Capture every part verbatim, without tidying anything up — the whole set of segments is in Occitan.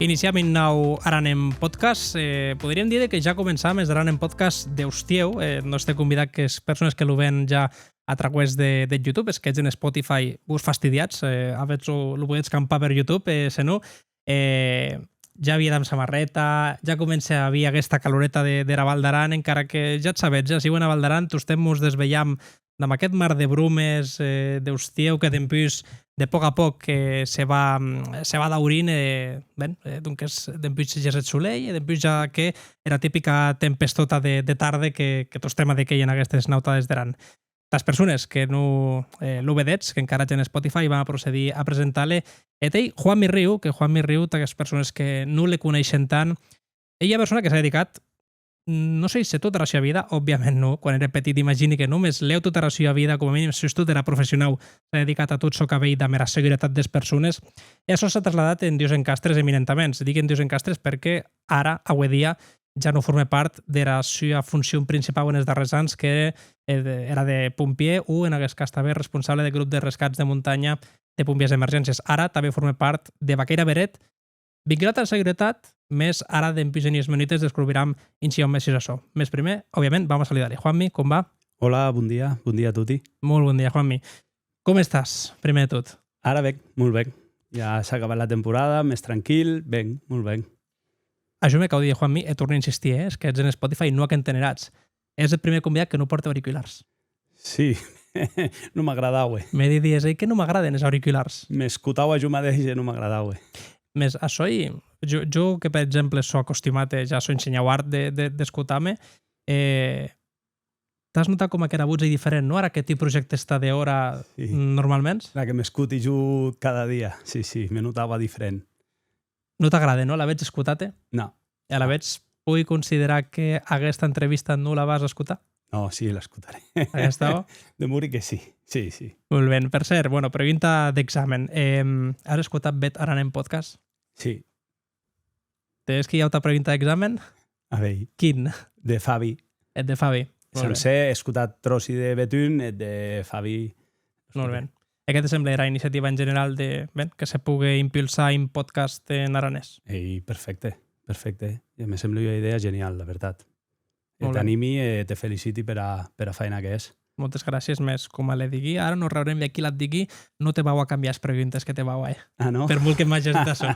Iniciam un nau Aran en Podcast. Eh, poderíem díder que ja començam es Aran en Podcast d'ostiu. Eh, nòste convidat, qu'es persones que lo ven ja a trauès de, de YouTube, es qu'ètz en Spotify, vos fastidiatz, eh, avetz lo, lo podetz campar per YouTube, eh, se non, eh, ja vie damb samarreta, ja comence a aver aguesta caloreta de, dera Val d'Aran, encara que ja sabetz, ja aciu ena Val d'Aran, tostemp mos desvelham damb aqueth mar de bromes, eh, d'ostiu que dempús, de pòc a pòc, eh, se va, mm, se va daurint, eh, ben, eh, donques, dempús se gessa eth solei, e dempús ja que era tipica tempestòta de, de tarde que, que tostemp a de qué en aguestes nautades der an. Tàs persones que non, eh, lo vedetz, qu'encara ètz en Spotify, vam a procedir a presentar-le. Eth ei Juanmi Riu, que Juanmi Riu, tàs persones que non le coneishen tant, ei ua persona que s'a dedicat, non sei se tota era sua vida, òbviament non, quan ère petit imagini que non, mès lèu tota era sua vida, coma minim sustot era professionau, s'a dedicat a tot çò qu'a veir damb era seguretat des persones, e açò s'a trasladat en dus encastres eminentaments. Dic en dus encastres perque ara, aué dia, ja non forme part dera sua foncion principau enes darrèrs ans, qu'ère, eh, de, era de pompièr o, en aguest cas, tanben responsable deth grop de rescats de montanha de Pompièrs d'Emergéncies. Ara tanben forme part de Vaquèira Beret, vinculat ara seguretat, mès ara dempús unes menutes descobrirem un shinhau mès sus açò. Mès prumèr, òbviament, vam a saludar-li. Juanmi, com va? Hola, bon dia. Bon dia a toti. Molt bon dia, Juanmi. Com estàs, prumèr de tot? Ara ben, molt ben. Ja s'a acabat la temporada, mès tranquil, ben, molt ben. A jo me cau díder, Juanmi, e torni a insistir, eh, es qu'ètz en Spotify non ac enteneratz. Ès eth prumèr convidat que non pòrte auriculars. Sí, non m'agradaue. Me didies, ei que non m'agraden es auriculars. M'escotaua jo madeish e non m'agradaue. Mès açò ei, jo, jo que, per exemple, sò acostumat e ja sò un shinhau hart de, de, d'escotar-me, eh, t'as notat coma qu'era votz ei diferent, non? Ara que tu projèctes tà dehòra, sí, normalments. Ara que m'escoti jo cada dia, sí, sí, me notaua diferent. Non t'agrade, non? L'avetz escotat, eh? Non. E alavetz, pogui considerar que aguesta entrevista non la vas escotar? Non, sí, l'escotarè. Aguesta, ò? Demori que sí. Sí, sí. Molt ben. Per cèrt, bueno, pregunta d'examen. Em, as escotat bèth Aran en Podcast? Sí. Te hèsqui auta pregunta d'examen? A veir. Quin? De Fabi. Eth de Fabi. Molt ben. Sancèr, è escotat tròci de bèth un, eth de Fabi. Molt ben. E qué te semble era iniciativa en general de, ben, que se pogue impulsar un podcast en aranés? Ei perfècte, perfècte. E me semble ua idèa genial, la vertat. E t'animi e te feliciti pera, pera faena que hès. Moltes gràcies, mès coma le digui, ara non raurem de qui l'ac digui, non te vau a cambiar es preguntes que te vau a hèr. Ah, non? Per molt que m'ages dit açò.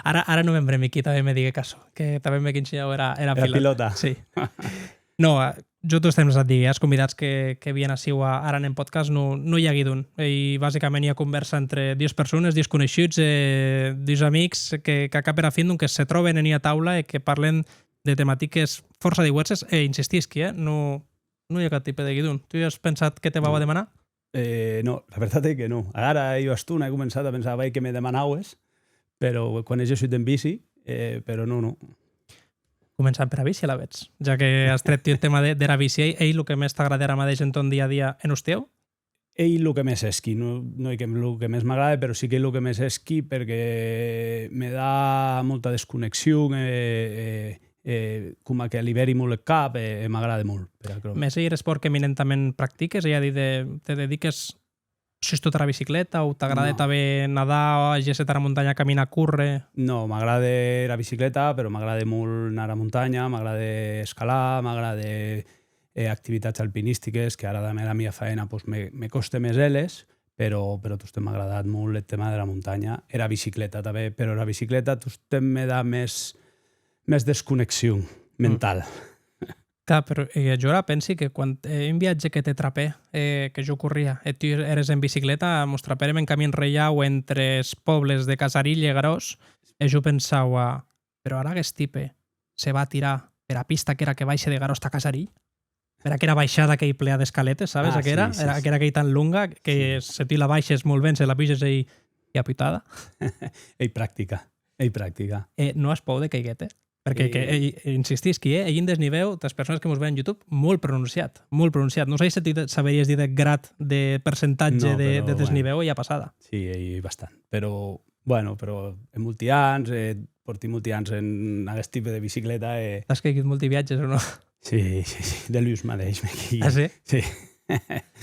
Ara, ara non me'n brembi qui tanben me diguec açò, que tanben me quinhèc era, era pilòta. Era pilòta. Sí. Non, eh, jo tostemps ac digui, as convidats que, que vien aciu a Aran en Podcast, non, non i a guidon. Ei basicament ua convèrsa entre dues persones, dus coneishuts, eh, dus amics que, que a cap era fin, donques, se tròben en ua taula e que parlen de tematiques fòrça diuèrses, e insistisqui, eh, non, non i a cap tipe de guidon. Tu as pensat qué te vau a demanar? Eh, non, la vertat ei que non. Ara hè ua estona è començat a pensar, vai, qué me demanaues, però quan è gessut en bici, eh, però non, non. Començam pera bici, alavetz. Ja que as trèt tu eth tèma de, dera bici, ei, ei lo que mès t'agrade ara madeish en ton dia a dia en ostiu? Ei lo que mès hèsqui, non, non ei que lo que mès m'agrade, però sí qu'ei lo que mès hèsqui, perque me da molta desconnexion e, e, e coma que alibèri molt eth cap e, e m'agrade molt, per aquerò. Mès ei er espòrt qu'eminentament practiques, ei a díder, te, te dediques sustot ara bicicleta o t'agrade tanben nadar, gésser tara montanha, caminar, córrer? Non, m'agrade era bicicleta, però m'agrade molt anar ara montanha, m'agrade escalar, m'agrade, eh, activitats alpinistiques, que ara damb era mia faena, pues, me, me còste mès hèr-les, però, però tostemp m'a agradat molt eth tèma dera montanha. Era bicicleta tanben, però era bicicleta tostemp me da mès, mès desconnexion mental. Clar, però, eh, jo ara pensi que quan, eh, un viatge que te trapè, eh, que jo corria, e tu ères en bicicleta, mos trapèrem en camin reiau entre es pòbles de Casarilh e Garòs, e jo pensaua, però ara aguest tipe se va a tirar pera pista aquera que baishe de Garòs tà Casarilh? Per aquera baishada qu'ei plea d'escaletes, sabes? Ah, aquera, sí, sí, era, sí. Aquera qu'ei tan longa que se tu la baishes molt ben, se la puges ei ua putada. Ei practica, ei practica. E non as pòur de queiguer-te? Perque, que, eh, insistisqui, eh, ei un desnivèu, tàs persones que mos ven en YouTube, molt pronunciat, molt pronunciat. Non sai se tu te saberies díder eth grad de percentatge de, de desnivèu, ei ua passada. Sí, ei bastant. Però, bueno, però hè molti ans, eh, pòrti molti ans en aguest tipe de bicicleta e... As queigut molti viatges o non? Sí, sí, sí, deluns madeish me queiguí. Ah, sí? Sí.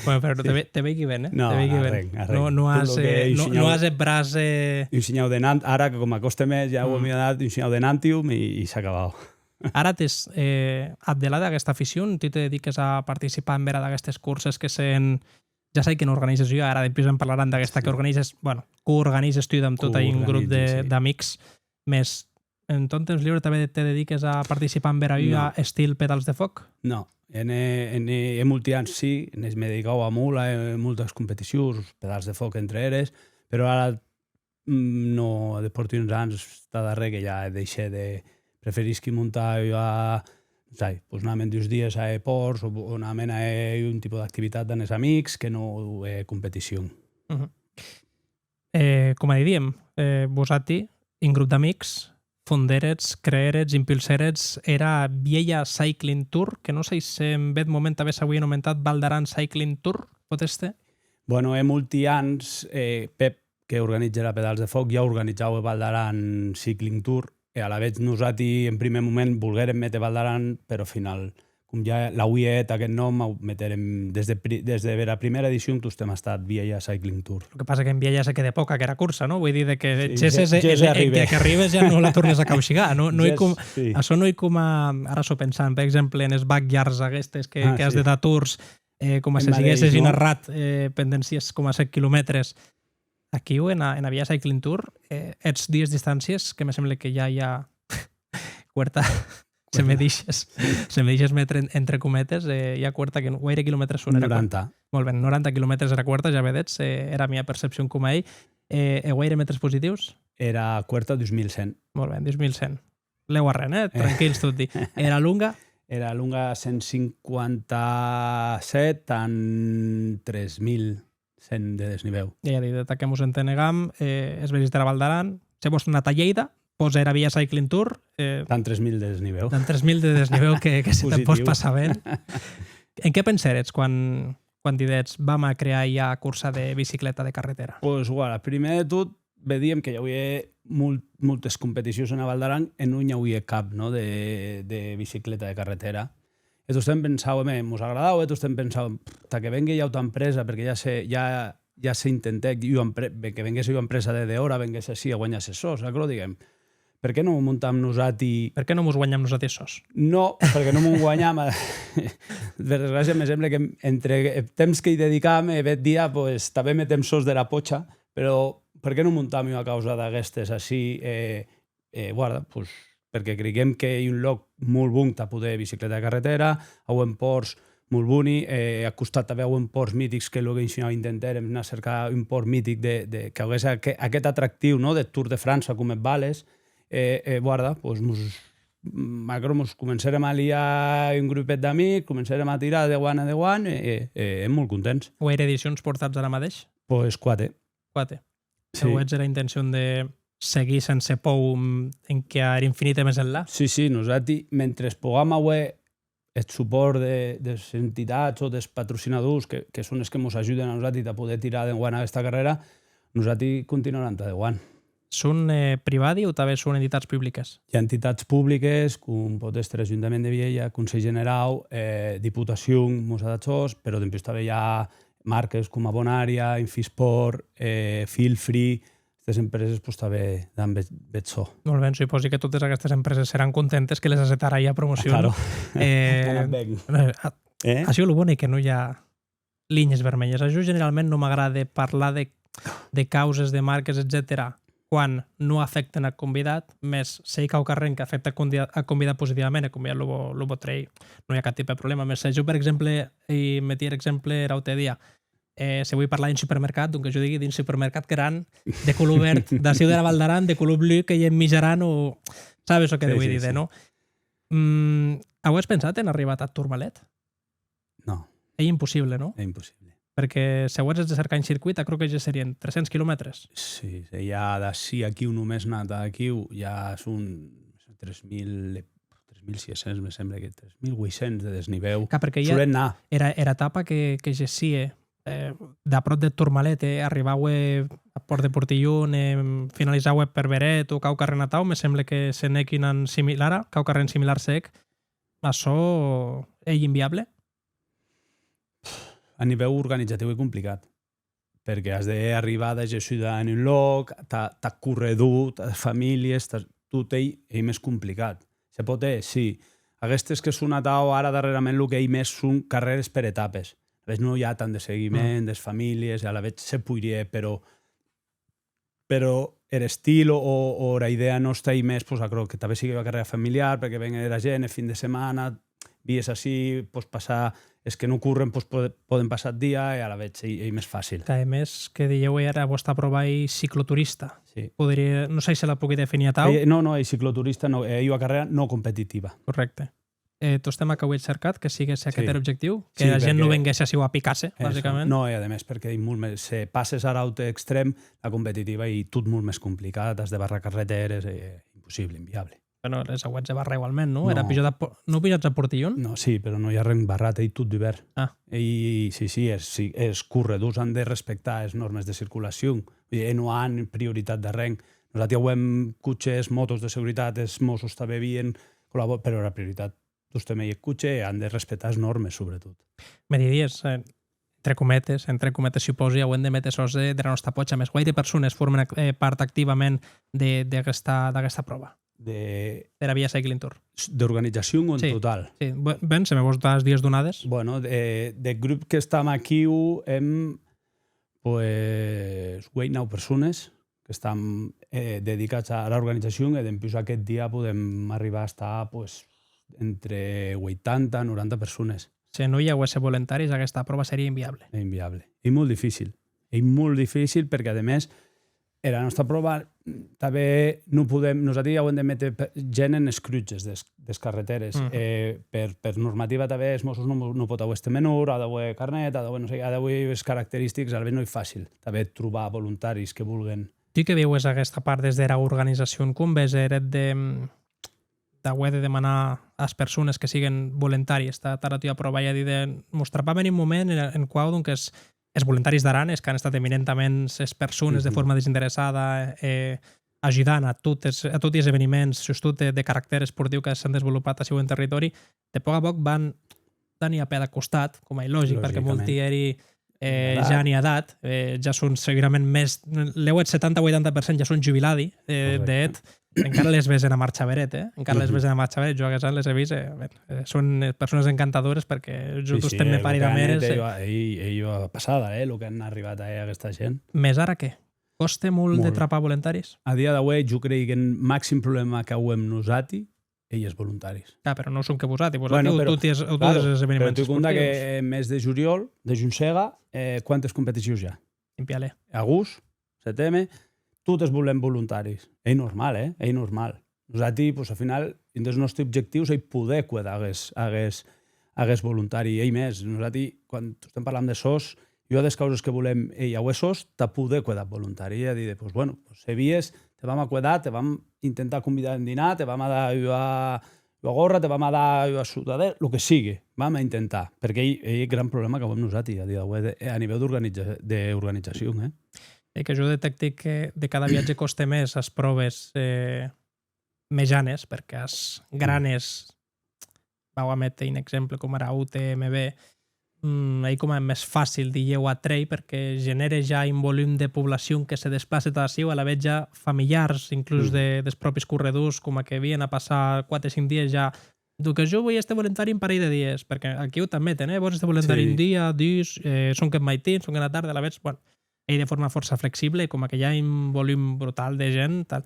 Bueno, però te ve-, te veigui ben, eh? No, te veigui no, ben. Arren, arren. No, no has, eh, no, no has eth braç, eh, un shinhau de nan-, ara que com a còste mès ja ho he mirat, un shinhau de nantium i, i s'a acabat. Ara t'es, eh, ath delà d'aguesta aficion, tu te dediques a participar en bèra d'aguestes corses que se'n, ja sai que n'organizes ua, ara dempús en parlaram d'aguesta que organizes, bueno, coorganizes tu damb tot un grup de, d'amics, mès en ton temps liure tanben te dediques a participar en bèra ua estil Pedals de Fòc? No, en, en, en molti ans sí, ne, me dedicaua molt a, eh, moltes competicions, Pedals de Fòc entre eres, però ara, mm, no, de pòrti uns ans tà darrèr que ja deishè de, preferisqui montar ua, sai, pues, anar-me'n dus dies a hèr pòrts o, o anar-me'n a hèr un tipus d'activitat damb es amics que no hèr competicion. Eh, coma didíem, eh, vosati, un grup d'amics, fondèretz, creèretz, impulsèretz era Vielha Cycling Tour, que non sai se en bèth moment tanben s'auie nomentat Val d'Aran Cycling Tour, pòt èster? Bueno, hè molti ans, eh, Pep, que organize era Pedals de Fòc, ja organizaue Val d'Aran Cycling Tour, e alavetz nosati en prumèr moment volguérem méter Val d'Aran, però al final, com ja l'auie hèt aqueth nòm, au metèrem des de pri-, des de era prumèra edicion, tostemp a estat Vielha Cycling Tour. Lo que passa qu'en Vielha se quede pòc aquera corsa, non? Vull dir, de que gesses e, e, e, e que arribes ja non la tornes a caushigar. Non, non ei com, açò non ei coma, ara sò pensant, per exemple, enes backyards aguestes que, que has de dar tours, eh, coma se siguesses un arrat, eh, pendent sies coma sèt quilomètres. Aquiu, ena, ena Vielha Cycling Tour, eh, hètz dues distàncies que me semble que ja i a cuerta, se me dishas, se me dishas metre en-, entre cometes, eh, i a cuerta que, guaire quilomètres son era cuerta? Noranta. Molt ben, noranta quilomètres era cuerta, ja vedetz, eh, era mia percepcion coma ei. Eh, e guaire metres positius? Era cuerta, dus mil cent. Molt ben, dus mil cent. Lèu arren, eh? Tranquils toti. Era longa? Era longa, cent cinquanta sèt, an tres mil cent de desnivèu. Ja, ja, dit, tà que mos entenegam, eh, es vesins dera Val d'Aran, se vòs anar tà Lleida, pòs era Vielha Cycling Tour, eh, t'an tres mil de desnivèu. T'an tres mil de desnivèu que, que se te'n pòs passar ben. En qué pensèretz quan, quan didetz, vam a crear ua corsa de bicicleta de carretèra? Pues, voilà, prumèr de tot, vedíem que i auie molt, moltes competicions ena Val d'Aran e non i auie cap, no, de, de bicicleta de carretèra. E tostemp pensàuem, eh, mos agradaue, e tostemp pensàuem, "Pff, tà que vengue ua auta empresa", perque ja se, ja, ja se intentèc ua empre-, be-, que venguesse ua empresa de dehòra, venguesse ací e guanhasse sòs, aquerò, diguem, per qué non montam nosati? Per qué non mos guanham nosati es sòs? No, perque non mo'n guanham. Per desgràcia, me semble que entre eth temps que i dedicam e bèth dia, pues, tanben metem sòs dera pòcha, però per qué non montam ua causa d'aguestes ací, eh, e, guarda, pues, perque creiguem qu'ei un lòc molt bon tà poder bicicleta de carretèra, auem pòrts molt boni, e a costat tanben auem pòrts mitics, que luenh un shinhau intentèrem anar cercar un pòrt mitic de, de, qu'auguesse aqu-, aqueth atractiu, no?, deth Tour de França, com eth Vales, e, e, guarda, pues, mos, aquerò, mos comencèrem a liar un grupet d'amics, comencèrem a tirar de guant a de guant, e, e, e èm molt contents. Guaire edicions portatz ara madeish? Pues, quate. Quate. Sí. Auetz era intencion de seguir sense pòur, mm, enquia er infinit e mès enlà? Sí, sí, nosati, mentre pogam auer eth supòrt de, des entitats o des patrocinadors, que, que son es que mos ajuden a nosati a poder tirar de guant aguesta carrèra, nosati continuaram tà de guant. Son, eh, privadi o tanben son entitats publiques? I a entitats publiques, com pòt èster Ajuntament de Vielha, Conselh Generau, eh, Diputacion, mos a dat sòs, però dempús tanben i a marques coma Bonaria, Infisport, eh, Feel Free, aguestes empreses, pues, tanben dan bèth, bèth sò. Molt ben, supòsi que totes aguestes empreses seràn contentes que les as hèt ara ua promocion. Ah, claro. Eh, a, a sigut lo bon ei que non i a linhes vermelhes. A jo, generalment, non m'agrade parlar de, de causes, de marques, etcetèra, quan non afècten ath convidat, mès se ei quauquarren qu'afècte ath convidat, ath convidat positivament, eth convidat lo vò, lo vò trèir, non i a cap tipe de problèma. Mès se jo, per exemple, e meti er exemple er aute dia, eh, se voi parlar d'un supermercat, donques jo digui d'un supermercat gran, de color verd, d'aciu dera Val d'Aran, de color blu, qu'ei en Mijaran, o... Sabes çò que te voi díder, non? Mm, auetz pensat en arribar tath Tourmalet? Non. Ei impossible, non? Ei impossible. Perque se auesses de cercar un circuit, aquerò que ja serien tres cents quilomètres. Sí, se ja d'ací aquiu, només anar tà aquiu, ja son tres mil, tres mil sies cents, me semble que tres mil ueit cents de desnivèu. Clar, perque ja solent anar. Era, era etapa que, que gessie, eh, d'apròp deth Tourmalet, eh, arribaue ath pòrt de Portilhon, eh, finalizaue per Beret o quauquarren atau, me semble que se n'hec un an similara, quauquarren similar se hec. Açò ei inviable? a nivèu organizatiu ei complicat, perque as de hèr arribada e gessudar en un lòc, tà, tà corredor, tàs familhes, tàs, tot ei, ei mès complicat. Se pòt hèr, sí. Aguestes que son atau, ara darrèrament lo qu'ei mès son carrères per etapes. Alavetz non i a tant de seguiment des familhes, e alavetz se poirie, però però er estil o, o, o era idèa nòsta ei mès, pues, aquerò, que tanben sigue ua carrèra familiar, perque ven era gent eth fin de setmana, vies ací, pues, passar, es que non corren, pues, pode-, pòden passar eth dia e alavetz ei, ei mès facil. Tà, e mès que dilhèu era vòsta pròva ei cicloturista. Sí. Poderie, non sai se la pogui definir atau. Eh, non, non, ei cicloturista, non, ei ua carrèra non competitiva. Corrècte. Eh, tostemp ac auetz cercat, que siguesse aqueth er objectiu, que era gent non venguesse aciu a picar-se, basicament. Non, e ademès perque ei molt mès, se passes ar aute extrèm, la competitiva ei tot molt mès complicat, as de barrar carretères, eh, impossible, inviable. Bueno, les auetz de barrar igualment, non? Era pujada po-, non pujatz a Portilhon? No, sí, però non i a arren barrat, ei tot dubèrt. Ah. Ei, sí, sí, es, sí, es corredors an de respectar es nòrmes de circulacion, e non an prioritat d'arren. Nosati auem coches, mòtos de seguretat, es Mossos tanben vien, collabor-, però era prioritat tostemp ei eth coche e an de respectar es nòrmes, sobretot. Me didies, eh, entre cometes, entre cometes, supòsi, auem de méter sòs de, dera nòsta pòcha, mès guaire persones formen, eh, part activament de, d'aguesta, d'aguesta pròva? De... Dera Via Cycling Tour. D'organizacion o en total? Sí, sí. Bu-, ben, se me vòs dar es dues donades. Bueno, de, de grup que estam aquiu, èm, pues, ueit, nau persones. Qu'estam, eh, dedicats a, ara organizacion, e dempús aqueth dia podem arribar a estar, pues, entre ueitanta e noranta persones. Se non i auesse voluntaris, aguesta pròva serie inviable. Ei inviable. Ei molt dificil. Ei molt dificil perque, ademès, era nòsta pròva, tanben non podem, nosati auem de méter pe-, gent enes cruches des, des carretères. Eh, per, per normativa, tanben, es Mossos non, non pòt auer èster menor, a d'auer carnet, a d'auer, non sai, a d'auer es caracteristics, alavetz non ei facil tanben trobar voluntaris que volguen. Tu que viues aguesta part des dera organizacion, com ves er hèt de, mm, d'auer de demanar as persones que siguen voluntaris tà, tara tua pròva, ei a díder, mos trapaven un moment en, en quau, donques, es voluntaris d'Aran, es qu'an estat eminentament es persones de forma desinteressada, eh, ajudant a totes, a toti es eveniments, sustot de, de caractèr esportiu que s'an desvolopat aciu en territòri, de pòc a pòc van Dani a pè de costat, coma ei logic, perque molti eri, eh, ja an edat, eh, ja son segurament mès, lèu eth setanta o ueitanta per cent ja son jubiladi, eh, de hèt, encara les ves ena marcha beret, eh? Encara les ves ena marcha beret, jo aguest an les è vist, eh, ben, eh, son, eh, persones encantadores perque jo tostemp me pari damb eres, eh. Ei ua, ei, ei ua passada, eh, lo qu'an arribat a hèr aguesta gent. Mès ara qué? Còste molt de trapar voluntaris? A dia d'aué, jo crei qu'eth maxim problèma qu'auem nosati ei es voluntaris. Clar, però non sonque vosati, vosati o toti es, o totes es eveniments esportius. Bueno, però, claro, però tu compta que en mes de juliol, de junhsèga, eh, quantes competicions i a? En pialèr. Agost, seteme, totes volem voluntaris. Ei normal, eh? Ei normal. Nosati, pues, al final, un des nòsti objectius ei poder cuedar aguest, aguest, aguest volontari. Ei mès, nosati, quan tostemp parlam de sòs, ua des causes que volem ei auer sòs tà poder cuedar volontari. E a díder, pues, bueno, pues, se vies, te vam a cuedar, te vam intentar convidar en dinar, te vam a dar ua, ua gorra, te vam a dar ua sudadèra, lo que sigue, vam a intentar. Perque ei, ei eth gran problèma qu'auem nosati a dia d'aué de, a nivèu d'organiza-, d'organizacion, eh? E que jo detècti que de cada viatge còste mès as pròves, eh, mejanes, perque as granes, vau a méter un exemple coma era U T M B, mm, ei coma mès facil dilhèu a trèir, perque genère ja un volum de poblacion que se desplace tad aciu, alavetz ja familiars, inclús de, des pròpis corredors, coma que vien a passar quate cinc dies ja. Donques jo voi èster voluntari un parelh de dies, perque aquiu t'admeten, eh? Vòs èster voluntari un dia, dus, eh, sonque eth maitin, sonque ena tarde, alavetz, bueno, ei de forma fòrça flexible, e coma que i a un volum brutal de gent, tal.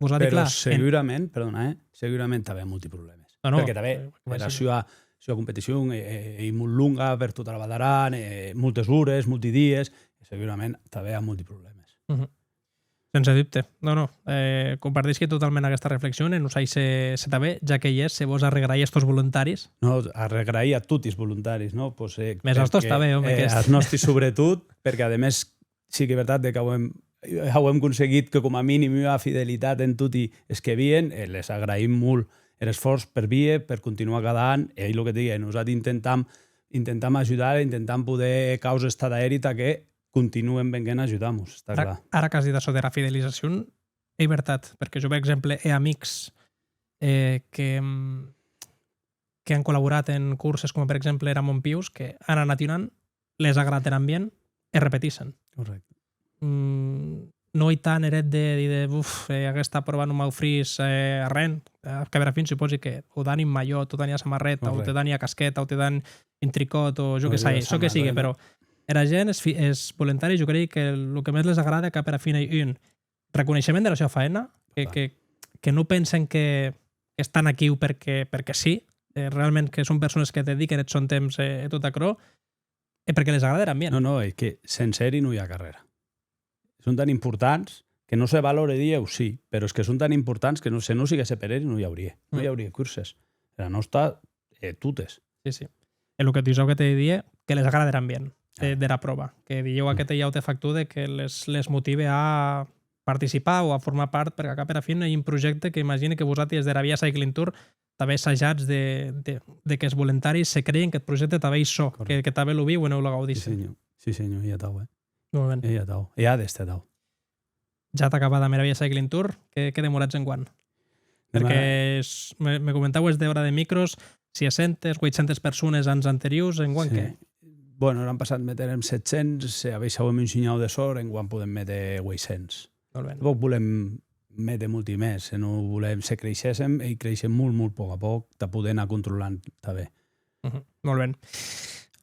Vosati, clar, en... Però segurament, perdona, eh? Segurament tanben a molti problèmes. No, no, perque tanben, eh, era sua, sua competicion, eh, eh, ei molt longa per tota la Val d'Aran, eh, moltes ores, molti dies, e segurament tanben a molti problèmes. Sense dubte. No, no, eh, compartisqui totalment aguesta reflexion, e non sai se, se tanben, ja que i ès, se vòs arregraïr as tòs voluntaris. No, arregraïr a toti es voluntaris, no? Pues, eh, mès as tòs tanben, òme, eh, qu'ès... As nòsti sobretot, perque, ademès, sí que ei vertat de qu'auem, auem conseguit que coma minim ua fidelitat en toti es que vien, e les agraïm molt er esfòrç per vier, per continuar cada an, e ei lo que digui, nosati intentam, intentam ajudar, intentam poder causes tad ahèri tà que continuen venguent a ajudar-mos, està clar. Ara, ara qu'as dit açò dera fidelizacion, ei vertat, perque jo, per exemple, è amics, eh, que, mm, que an collaborat en corses coma, per exemple, era Montpius, que an anat un an, les agrada er ambient e repetissen. Corrècte. Mm, non ei tant er hèt de díder, uf, eh, aguesta pròva non m'aufrís, eh, arren. Eh, que a la fin supòsi que o dan un maiòt, o te dan ua samarreta, o te dan ua casqueta, o te dan un tricòt, o jo que sai, çò que sigue, però era gent, es fi-, es voluntaris, jo crei que lo que mès les agrada cap era fin ei, un, reconeishement dera sua faena, que, que, que non pensen que estan aquiu perque, perque sí, eh, realment que son persones que dediquen eth sòn temps, eh, e tot aquerò, e perque les agrada er ambient. No, no, ei que sense eri non i a carrèra. Son tan importants que non se valore dilhèu, sí, però es que son tan importants que non, se non siguesse per eri non i aurie, non i aurie curses. Era nòsta, eh, totes. Sí, sí. E lo que tu, que te didie, que les agrada er ambient de, dera pròva, que dilhèu aqueth ei aute factor de que les, les motive a participar o a formar part, perque cap era fin ei un projècte que imagine que vosati, es dera Via Cycling Tour, tanben sajatz de, de, de qu'es voluntaris se creien qu'eth projècte tanben ei sò, que, que tanben lo viuen o lo gaudissen. Sí, senhor. Sí, senhor, ei atau, eh? Molt ben. Ei atau. E a d'èster atau. Ja tà acabar damb era Via Cycling Tour, qué, qué demoratz enguan? Perque me, me comentaues dehòra de micros, sies centes, ueit centes persones ans anteriors, enguan qué? Bueno, er an passat metèrem sèt cents, se abaishàuem un shinhau de sòrt, enguan podem méter ueit cents. Molt ben. Tanpòc volem méter molti mès, senon volem, se creishèssem, ei créisher molt, molt pòc a pòc, tà poder anar controlant tanben. Molt ben.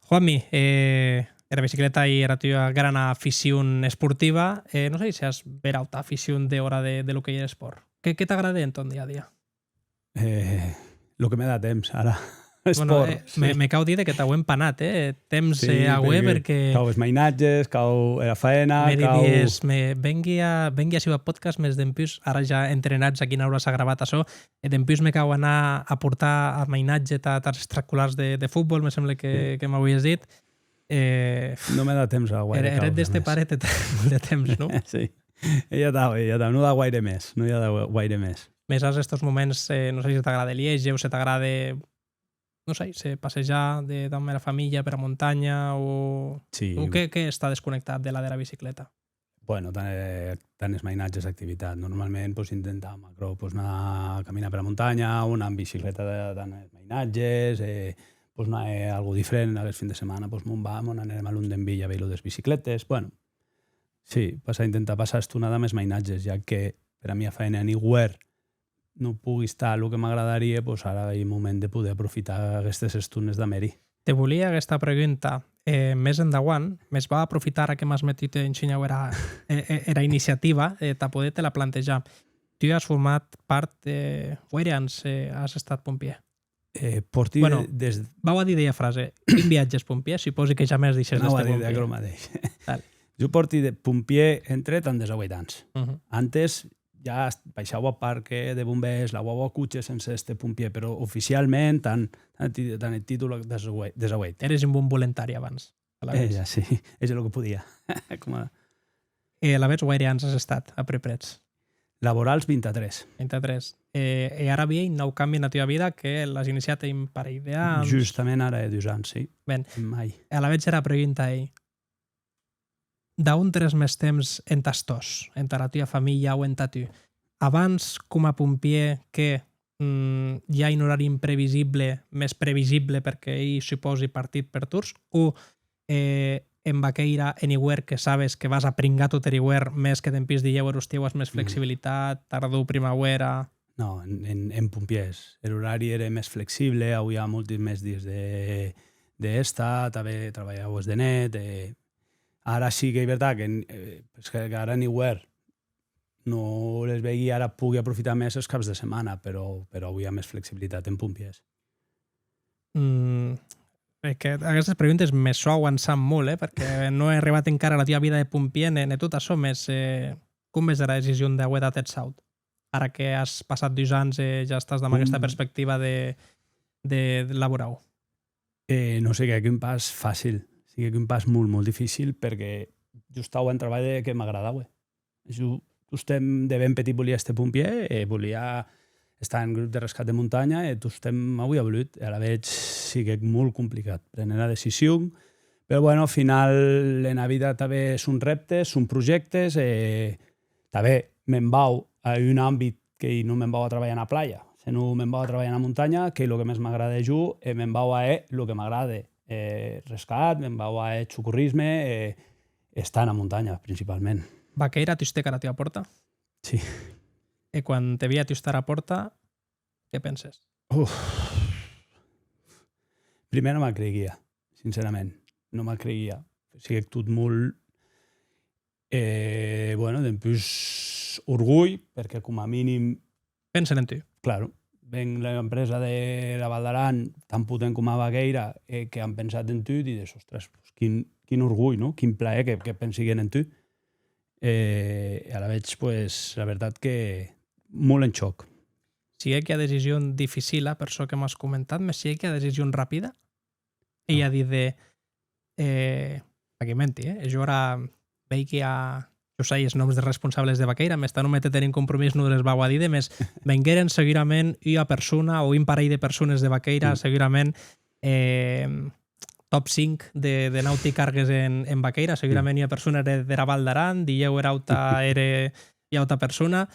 Juanmi, eh, era bicicleta ei era tua grana aficion esportiva. Eh, non sai se as bèra auta aficion dehòra de, de lo qu'ei er espòrt. Qué, qué t'agrade en tòn dia a dia? Eh, lo que me da temps, ara. Bueno, espòrt, eh, me, me cau díder que t'auem panat, eh? Temps, sí, eh, aué, perque cau es mainatges, cau era faena, me didies, me vengui a, vengui aciu a podcast, mès dempús, ara ja entrenats a quina ora s'a gravat açò, e dempús me cau anar a portar a mainatge tà, tàs extraescolars de, de fotbòl, me semble que, que m'auies dit. Eh, non me da temps a guaire causa mès. Eth hèt d'èster pare te trè molt de temps, non? Sí. E ja tau, e ja tau. Non da guaire mès, non i a da guaire mès. Mès as estos moments, eh, non sai se t'agrade liéger o se t'agrade, non sai, se passejar de, damb era familha pera montanha o... Sí. O qué, qué està desconnectat delà dera bicicleta? Bueno, tant, eh, tant es mainatges activitat. Normalment, pues, intentam, aquerò, pues, anar a caminar pera montanha o anar en bicicleta de, tant es mainatges, eh, pues, anar, eh, algo diferent. Aguest fin de setmana, pues, mo'n vam, o n'anerem a Londonville a veir lo des bicicletes. Bueno, sí, passar, intentar passar estona damb es mainatges, ja que pera mia faena en iuèrn non pogui estar lo que m'agradarie, pues, ara ei moment de poder aprofitar aguestes estones damb eri. Te volia aguesta pregunta, eh, mès endauant, mès vau aprofitar ara que m'as metut en shinhau era, eh, eh, era iniciativa, eh, tà poder te la plantejar. Tu as format part, eh, guaire ans, eh, as estat pompièr? Eh, pòrti... Bueno, de, des... vau a díder ua frase. Un viatge es pompièr, supòsi que jamès dishès d'èster pompièr. Anava a díder aquerò madeish. Val. Jo pòrti de pompièr, entrè, damb dètz-e-ueit ans. Antes, ja est-, baishaua a parc de bombèrs, lauaua cotshès sense èster pompièr, però oficialment, damb, damb ti-, damb eth títol dètz-e-ueit, dètz-e-ueit. Ères un bon voluntari abans, alavetz. Eh, ja, sí. Hège lo que podia. Coma... E alavetz, guaire ans as estat, apuprètz? Laborals, vint-e-tres. Vint-e-tres. E, e ara auie un nau cambi ena tua vida que l'as iniciat hè un parelh d'ans? Justament ara hè dus ans, sí. Ben. En mai. E alavetz era pregunta ei, d'a on très mès temps entàs tòs, entara tua familha o entà tu? Abans, coma pompièr, que, mm, i a un orari imprevisible, mès previsible perque ei, supòsi, partit per torns, o, eh, en vaquèira, en iuèrn, que sabes que vas a pringar tot er iuèrn, mès que dempús dilhèu er ostiu as mès flexibilitat, tardor, primauèra? Non, en, en, en pompièrs. Er orari ère mès flexible, auia molti mès dies de, de hèsta, tanben trabalhaues de net, e ara sí qu'ei vertat que en, eh, pues que ara en iuèrn non les vegui, ara pogui aprofitar mès es caps de setmana, però, però auia mès flexibilitat en pompièrs. Mm, e que aguestes preguntes me sò auançant molt, eh, perque non è arribat encara a la tua vida de pompièr, ne, ne tot açò, mès, eh, com ves era decision d'auer dat eth saut? Ara que as passat dus ans e ja estàs damb aguesta perspectiva de, de, de laborau. Eh, non siguec un pas facil, siguec un pas molt, molt dificil, perque jo estaua en trabalh de, que m'agradaue. Jo tostemp de ben petit volia èster pompièr e volia estar en grup de rescat de montanha e tostemp auia volut. E alavetz siguec molt complicat préner era decision, però, bueno, ath final ena vida tanben son rèptes, son projèctes e tanben me'n vau a un àmbit qu'ei, non me'n vau a trabalhar ena plaja, senon me'n vau a trabalhar ena montanha, qu'ei lo que mès m'agrade a jo, e me'n vau a hèr lo que m'agrade. eh, rescat, me'n vau a hèr socorrisme, e estar ena montanha, principalment. Vaquèira a tustèc ara tua pòrta? Sí. E quan te vi a tustar era pòrta, qué penses? Uf. Prumèr non m'ac creiguia, sincerament. Non m'ac creiguia. Siguec tot molt, eh, bueno, dempús orgulh, perque coma minim pensen en tu. Claro, ven l'empresa de la Val d'Aran, tan potent coma Vaquèira, e que an pensat en tu, dides, ostres, pues, quin, quin orgulh, no? Quin plaer que, que pensiguen en tu. E, e alavetz, pues, la vertat que molt en chòc. Siguec ua decision dificila, per çò que m'as comentat, mès siguec ua decision rapida? Ei a díder, eh, aquí menti, eh? E jo ara vei que a, jo sai es nòms des responsables de Vaquèira, mès tà non méter-te en compromís non les vau a díder, mès vengueren segurament ua persona o un parelh de persones de Vaquèira, segurament, eh, top cinc de, de nauti cargues en, en Vaquèira, segurament ua persona ère dera Val d'Aran, dilhèu era auta ère ua auta persona,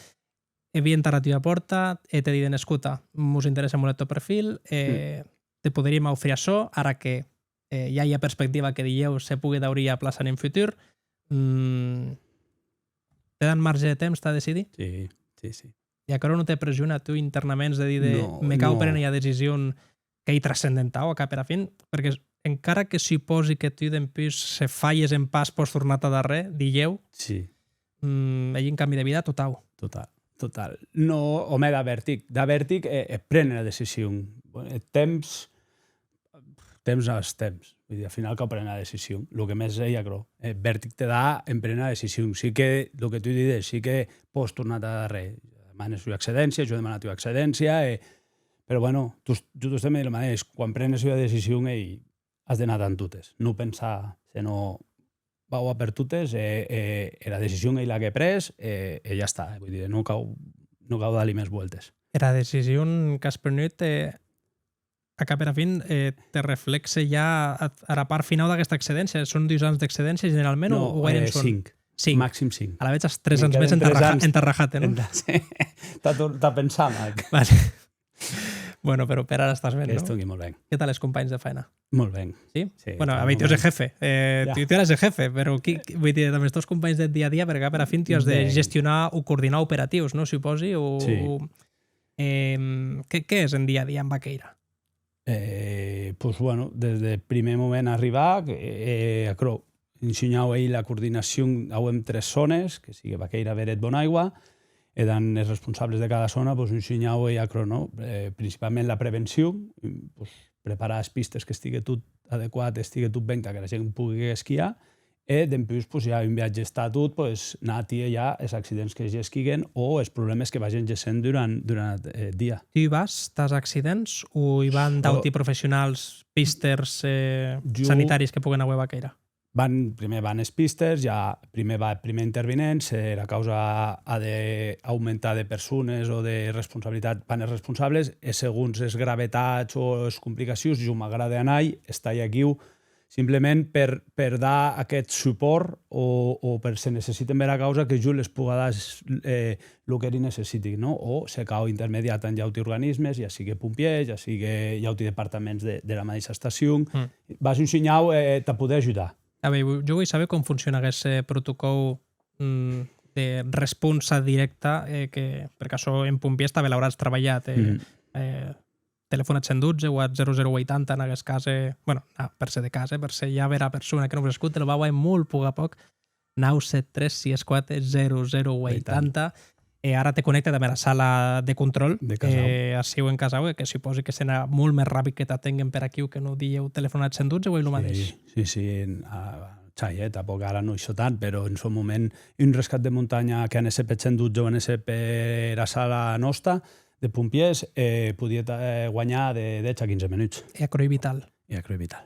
e vien tara tua pòrta e te diden, escota, mos interèsse molt eth tò perfil, e te poderíem aufrir açò, ara que, eh, i a ua perspectiva que dilhèu se pogue daurir ua plaça en un futur. Mm, te dan marge de temps tà decidir? Sí, sí, sí. E aquerò non te pressiona a tu internaments de díder, me cau préner ua decision qu'ei transcendentau, a cap era fin, perque encara que supòsi que tu dempús, se falhes en pas, pòs tornar tà darrèr, dilhèu, sí, mm, ei un cambi de vida totau. Total, total. No, òme, dab vertic, dab vertic e, e préner era decision. Eth temps, temps as temps. Vull dir, al final cau préner era decision. Lo que mès ei aquerò. Eth vertic te da en préner era decision. Sí que, lo que tu dides, sí que pòs tornar tà darrèr. Demanes ua excedéncia, jo è demanat ua excedéncia, e, però, bueno, tu, tu tostemp ei lo madeish. Quan prenes ua decision, ei, as d'anar damb totes. Non pensar, senon vau a per totes, e, e, e era decision ei la qu'è pres, e, e ja està. Vull dir, non cau, non cau dar-li mès vueltes. Era decision qu'as prenut, eh, a cap era fin, eh, te reflexe ja a, ara part finau d'aguesta excedéncia. Son dus ans d'excedéncia, generalment, o, o guaire en son? Cinc. Cinc. Màxim cinc. Alavetz as tres ans mès entarraja-, entarrajat, eh, non? Tà tor-, tà pensar, Marc. Vale. Bueno, però per ara estàs ben, non? Estongui molt ben. Qué tal es companhs de faena? Molt ben. Sí? Sí, bueno, a veir, tu ès eth jefe. Eh, tu, tu eras eth jefe, però qui, qui, vull dir, damb es tòs companhs deth dia a dia, perque a cap era fin tu as de gestionar o coordinar operatius, non? Supòsi, o, o, em, qué, qué ès en dia a dia en Vaquèira? Eh, pues, bueno, des de prumèr moment arribar, eh, aquerò, un shinhau ei la coordinacion, auem tres zònes, que sigue Vaquèira, Beret, Bonaigua, e damb es responsables de cada zòna, pues, un shinhau ei aquerò, non? Eh, principalment la prevencion, pues, preparar es pistes, qu'estigue tot adequat, estigue tot ben, tà qu'era gent pogue esquiar, e dempús, pues, ja un viatge està tot, pues, anar a tier ja es accidents que gesquiguen o es problèmes que vagen gessent durant, durant eth, eh, dia. Tu vas tàs accidents o i van d'auti professionals, pisters, eh, sanitaris que poguen auer a Vaquèira? Van, prumèr van es pisters, ja prumèr va eth prumèr intervinent, se era causa a de aumentar de persones o de responsabilitat, van es responsables, e segons es gravetats o es complicacions, jo m'agrade anar-i, estar-i aquiu, simplement per, per dar aqueth supòrt o, o per se necessiten bèra causa que jo les poga dar, eh, lo qu'eri necessiti, non? O se cau intermediar tamb d'auti organismes, ja sigue pompièrs, ja sigue d'auti departaments de, dera madeisha estacion, vas un shinhau, eh, tà poder ajudar. A veir, jo voi saber com fonciona aguest, eh, protocòu, mm, de responsa dirècta, eh, que, perque açò en pompièrs tanben l'auratz trabalhat, eh, eh, telefòn ath cent dotze o ath zèro zèro ueitanta, en aguest cas, eh, bueno, ah, per se de cas, eh, per se i a bèra persona que non vos escote, lo vau hèr molt pòc a pòc, nau sèt tres sies quate zèro zèro ueitanta, e ara te connècte damb era sala de contròl, de Casau. Eh, aciu en Casau, e que supòsi que serà molt mès rapid que t'atenguen per aquiu que non dilhèu telefòn ath cent dotze, o ei lo madeish? Sí, sí, sí, en, a, chai, eh, tanpòc ara non ei tant, però en sòn moment un rescat de montanha que anèsse peth cent dotze o anèsse pera sala nòsta, de pompièrs, eh, podie ta-, eh, guanhar de dètz a quinze menuts. E aquerò ei vital. E aquerò ei vital.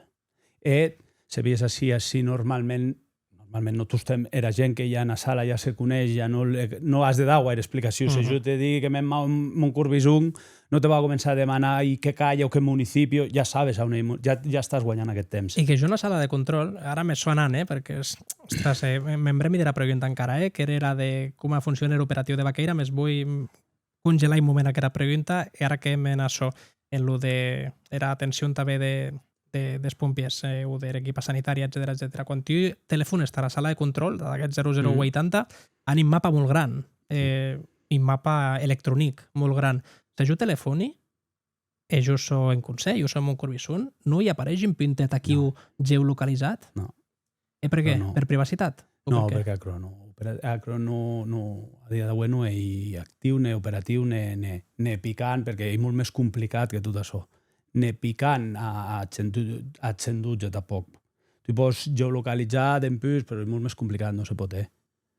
E se vies ací, ací normalment, normalment non tostemp, era gent que i a ena sala ja se coneish, ja non le, non as de dar guaire explicacions. Se jo te digui que me'n vau a Montcorbison, non te vau a començar a demanar, e qué calla o qué municipi, ja sabes a on ei, ja, ja estàs guanhant aqueth temps. E que jo ena sala de contròl, ara me sò anant, eh, perque, ostres, eh, me, me'n brembi dera pregunta encara, eh, qu'ère era de coma foncione er operatiu de Vaquèira, mès voi congelar un moment aquera pregunta, e ara que èm en açò, en lo de era atencion tanben de, de, des pompièrs, eh, o der equipa sanitària, etcetèra, etcetèra. Quan tu telefones tara sala de contròl, d'aguest zèro zèro vuitanta, an un mapa molt gran, eh, un mapa electronic molt gran. Se jo telefoni, e jo sò en Conselh, jo sò en Montcorbisson, non i apareish un puntet aquiu geolocalizat? Non. E per qué? Non, non. Per privacitat? O non, per qué? Perque aquerò non. Opera-, aquerò non, non, a dia d'aué non ei actiu, ne operatiu, ne, ne, ne picant, perque ei molt mès complicat que tot açò. Ne picant a, a cent, a cent dotze tanpòc. Tu pòs geolocalizar dempús, però ei molt mès complicat, non se pòt, eh.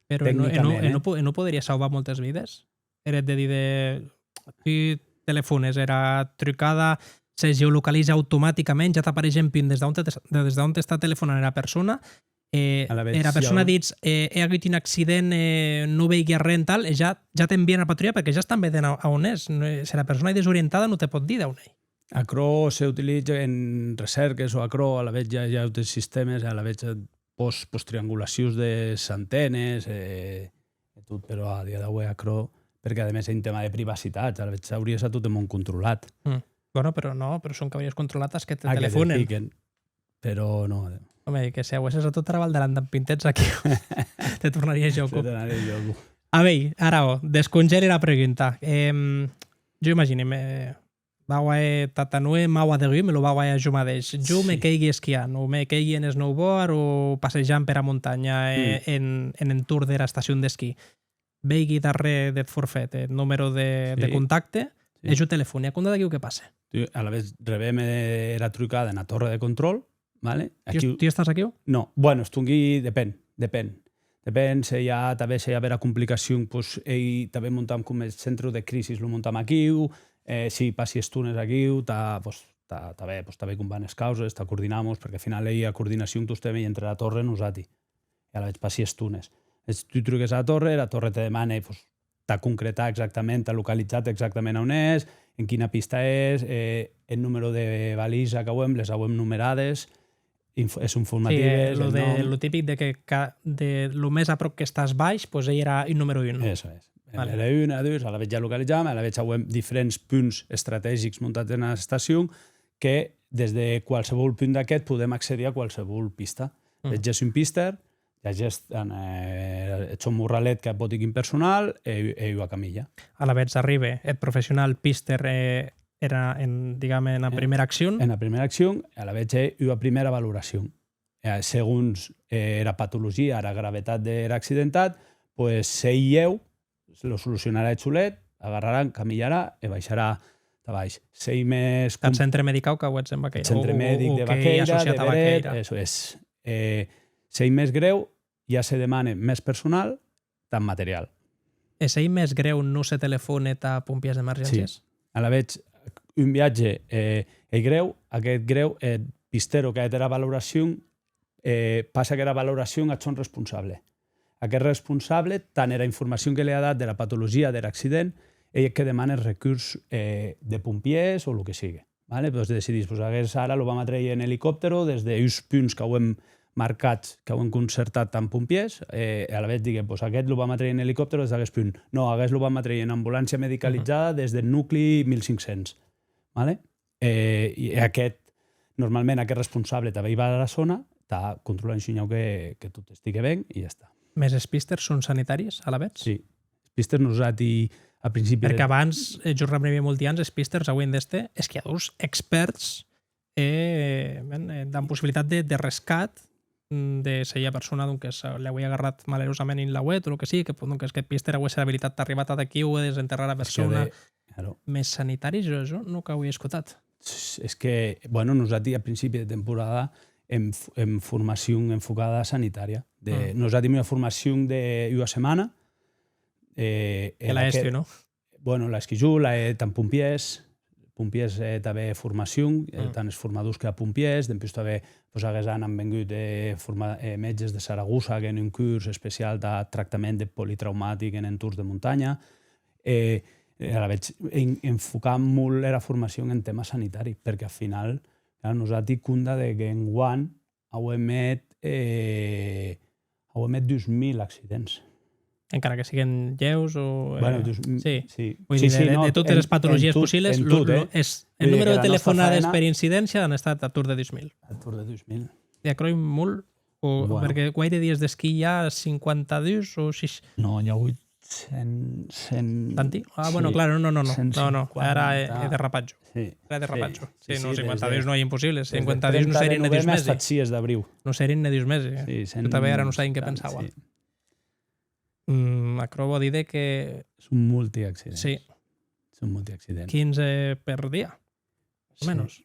Però e non, e non, e non po-, e non poderie sauvar moltes vides? Eret de díder, tu telefones, era trucada se geolocaliza automaticament, ja t'apareish un punt des d'on te, des d'on t'està telefonant era persona, e alavetz era persona ditz, eh, "È agut un accident, eh, non veigui arren", tal, e ja, ja t'envien era patrulha perque ja estan vedent a, a on ès. Non, se era persona ei desorientada, non te pòt díder a on ei. Aquerò se utiliza en recèrques o aquerò, alavetz ja i a autes sistèmes, alavetz, eh, pòs, pòs triangulacions des antenes, e, e tot, però a dia d'aué aquerò, perque ademès ei un tèma de privacitat, alavetz auries a tot eth mon controlat. Mm. Bueno, però non, però sonque auries controlat as que te telefonen. Ah, que te piquen. Però non. Òme, que se auesses a tota era Val d'Aran damb puntets aquí, te tornaria jòco. Te tornaria jòco. A veir, ara, ò, descongèli era pregunta. Em, jo imagini-me, vau a hèr tà, tà non hèr mau a degun, me lo vau a hèr a jo madeish. Jo me queigui esquiant, o me queigui en snowboard, o passejant pera montanha, eh, en, en entorn dera estacion d'esquí. Veigui darrèr deth forfet eth numèro de, de contacte, e jo telefoni. A compdar d'aquiu qué passe? Tu, alavetz, rebem, eh, era trucada ena torre de contròl, vale? Tu, tu estàs aquiu? Non. Bueno, estongui, depen, depen. Depen se i a, tanben se i a bèra complicacion, pues, ei, tanben montam com eth centre de crisi, lo montam aquiu, eh, si passi estones aquiu, tà, pues, tà, tanben, pues, tanben com van es causes, tà coordinar-mos, perque al final ei ua coordinacion tostemp ei entre era torre e nosati. E alavetz passi estones. E tu truques a la torre, la torre te demane, pues, tà concretar exactament, tà localizar-te exactament a on ès, en quina pista ès, eh, eth numèro de balisa qu'auem, les auem numerades, inf-, es informatives, sí, eh, lo de, lo típic de que ca-, de lo mès apròp qu'estàs baish, pues, ei era un numèro un. Eso es. Vale. Era un, era dus, alavetz ja localizam, alavetz auem diferents punts estrategics montats ena estacion que des de qualsevol punt d'aqueth podem accedir a qualsevol pista. Mm. Eth ges un pister, ja gestan, eh, eth sòn morralet que pòt hèr un personal e, e ua camilha. Alavetz arribe eth professional pister, eh, era, en, digame, ena, eh, primèra accion. Ena primèra accion, e alavetz hè ua primèra valoracion. E, segons, eh, era patologia, era gravetat der accidentat, pues, s'ei lhèu, lo solucionarà eth solet, agarrarà, camilharà e baisharà tà baish. S'ei mès... Tath centre medicau qu'auetz en Baqueira. Eth centre medic de Baqueira, de Beret, eso es. Eh, s'ei mès grèu, ja se demane mès personal, tà material. E s'ei mès grèu, non se telefone tà pompièrs d'emergéncies? Sí. Alavetz, un viatge, eh, ei grèu, aqueth grèu, eh, pistèro qu'a hèt era valoracion, eh, passe aquera valoracion ath sòn responsable. Aqueth responsable, tà era informacion que li a dat dera patologia der accident, ei eth que demane eth recurs, eh, de pompièrs o lo que sigue. Vale? Pues decidís, pues, aguest ara lo vam a trèir en elicòptero des de uns punts qu'auem marcats, qu'auem concertat damb pompièrs, eh, e alavetz digue, pues, aguest lo vam a trèir en elicòptero des d'aguest punt. Non, aguest lo vam a trèir en ambulància medicalizada des deth nucli mil cinc cents. Vale? E, e aqueth, normalment, aqueth responsable tanben i va ara zòna, tà controlar un shinhau que, que tot estigue ben, e ja està. Mès es pisters son sanitaris, alavetz? Sí. Es pisters nosati, a principi... Perque abans, eh, jo rebrembi molti ans, es pisters auien d'èster esquiadors expèrts e, ben, eh, damb possibilitat de, de rescat, mm, de se ua persona, donques, eh, l'auie agarrat malerosament un lauet o lo que sigue, que, donques, qu'eth pister auesse era abilitat d'arribar tad aquiu e desenterrar era persona. Es que de, claro. Mès sanitaris, jo, jo non qu'auie escotat. Es que, bueno, nosati a principi de temporada èm f-, èm formacion enfocada sanitària. De, mm. Nosati èm ua formacion de ua setmana, eh, que la hèstu, non? Bueno, la hèsqui jo, la hè tant pompièrs, pompièrs, eh, tanben formacion, eh, mm, tant es formadors que a pompièrs, dempús tanben, pues, aguest an an vengut, eh, forma-, eh, mètges de Saragossa, qu'èn un curs especial tà tractament de politraumatic en entorns de montanha. E, e alavetz en-, enfocam molt era formacion en tèma sanitari, perque ath final, clar, nosati compda de qu'enguan auem hèt, eh, auem hèt dus mil accidents. Encara que siguen lhèus o, eh, bueno, dus, sí. Sí. Vull dir, de, de totes les patologies possibles, lo, lo, és, el número de telefonades per incidéncia han estat a torn de dus mil. A torn de dus mil. I aquerò ei molt, o, bueno, perque guaire dies d'esquí i a? Cinquanta-dus o sis? No, n'i a agut cent, cent... Tanti? Ah, bueno, sí, claro, no, no, no. No, no, ara he, he derrapat jo. Sí. Era derrapat jo. Sí, sí, no, cinquanta-dus no ei impossible. Cinquanta-dus non serien ne dus mesi. Fins sis d'abriu. Non serien ne dus mesi. Sí, tu tanben ara non sai en qué pensaua. Sí. Mm, aquerò vò díder que... Son molti accidents. Sí. Son molti accidents. Quinze per dia, más o menos.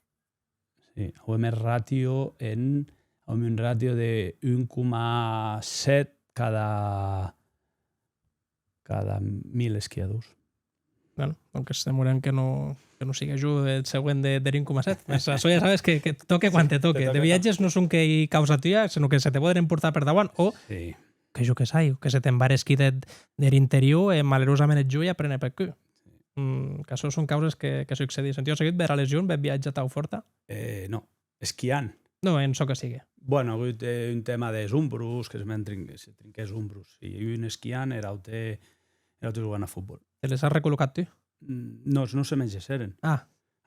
Sí, auem eth ratio en, auem un ratio de un coma sèt cada, cada mil esquiadors. Bueno, donques demorem que non, que non sigue jo eth següent de, der un coma sèt. Mès açò ja sabes que, que toque quan te toque. De viatges non sonque ei causa tua, senon que se te pòden emportar per dauant o... Sí. Que jo que sai, que se te'n va er esquí de, der interior e malerosament eth jo ja prene peth cul. Mm, qu'açò son causes que, que succedissen. Tu as seguit bèra lesion, bèth viatge atau fòrta? Eh, no. Esquiant? No, en çò que sigue. Bueno, a agut, eh, un tèma des ombros, que se me'n trin-, se trinquè es ombros. E un esquiant, er aute, er aute jogant a fotbòl. Te les as recolocat tu? Mm, no, non se me'n gesseren. Ah.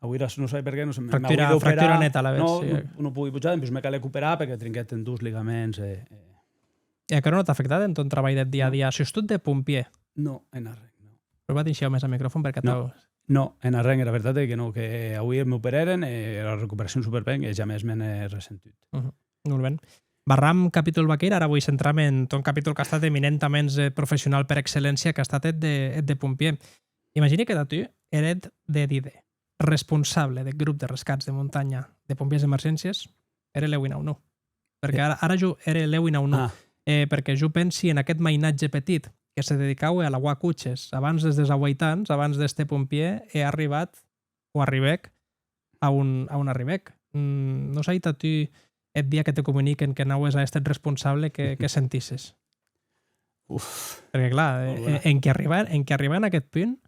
Auie era, non sai perqué, non se, me, fractura, m'auie d'operar. Fractura neta, alavetz, no, sí. Non, non pogui pujar, dempús me calec operar perque trinquèt en dus ligaments, e, e... E aquerò non t'a afectat en ton trabalh deth dia a dia, sustot de pompièr? No, en arren, no. Pròva d'inshiar mès ath microfon perque... No, atau, no, en arren, era vertat ei que no, que auie m'operèren e era recuperacion superben e jamès me n'è ressentut. Mhm. Molt ben. Barram capítol vaquèr, ara voi centrar-me en ton capítol qu'a estat eminentaments, eh, professional per excelléncia, qu'a estat eth de, eth de pompièr. Imagini que tà tu, er hèt de díder responsable deth grop de rescats de montanha de Pompièrs d'Emergéncies, ère lèu un aunor. Perque ara, ara jo ère lèu un aunor. Ah. Eh, perque jo pensi en aqueth mainatge petit que se dedicaue a lauar coches abans des dètz-e-ueit ans, abans d'èster pompièr, e a arribat o arribèc a on, a on arribèc. Mm, non sai tà tu, eth dia que te comuniquen que n'aues a èster responsable, que, que sentisses? Uf. Perque, clar, eh, en, en que arribar, en que arribar en aqueth punt,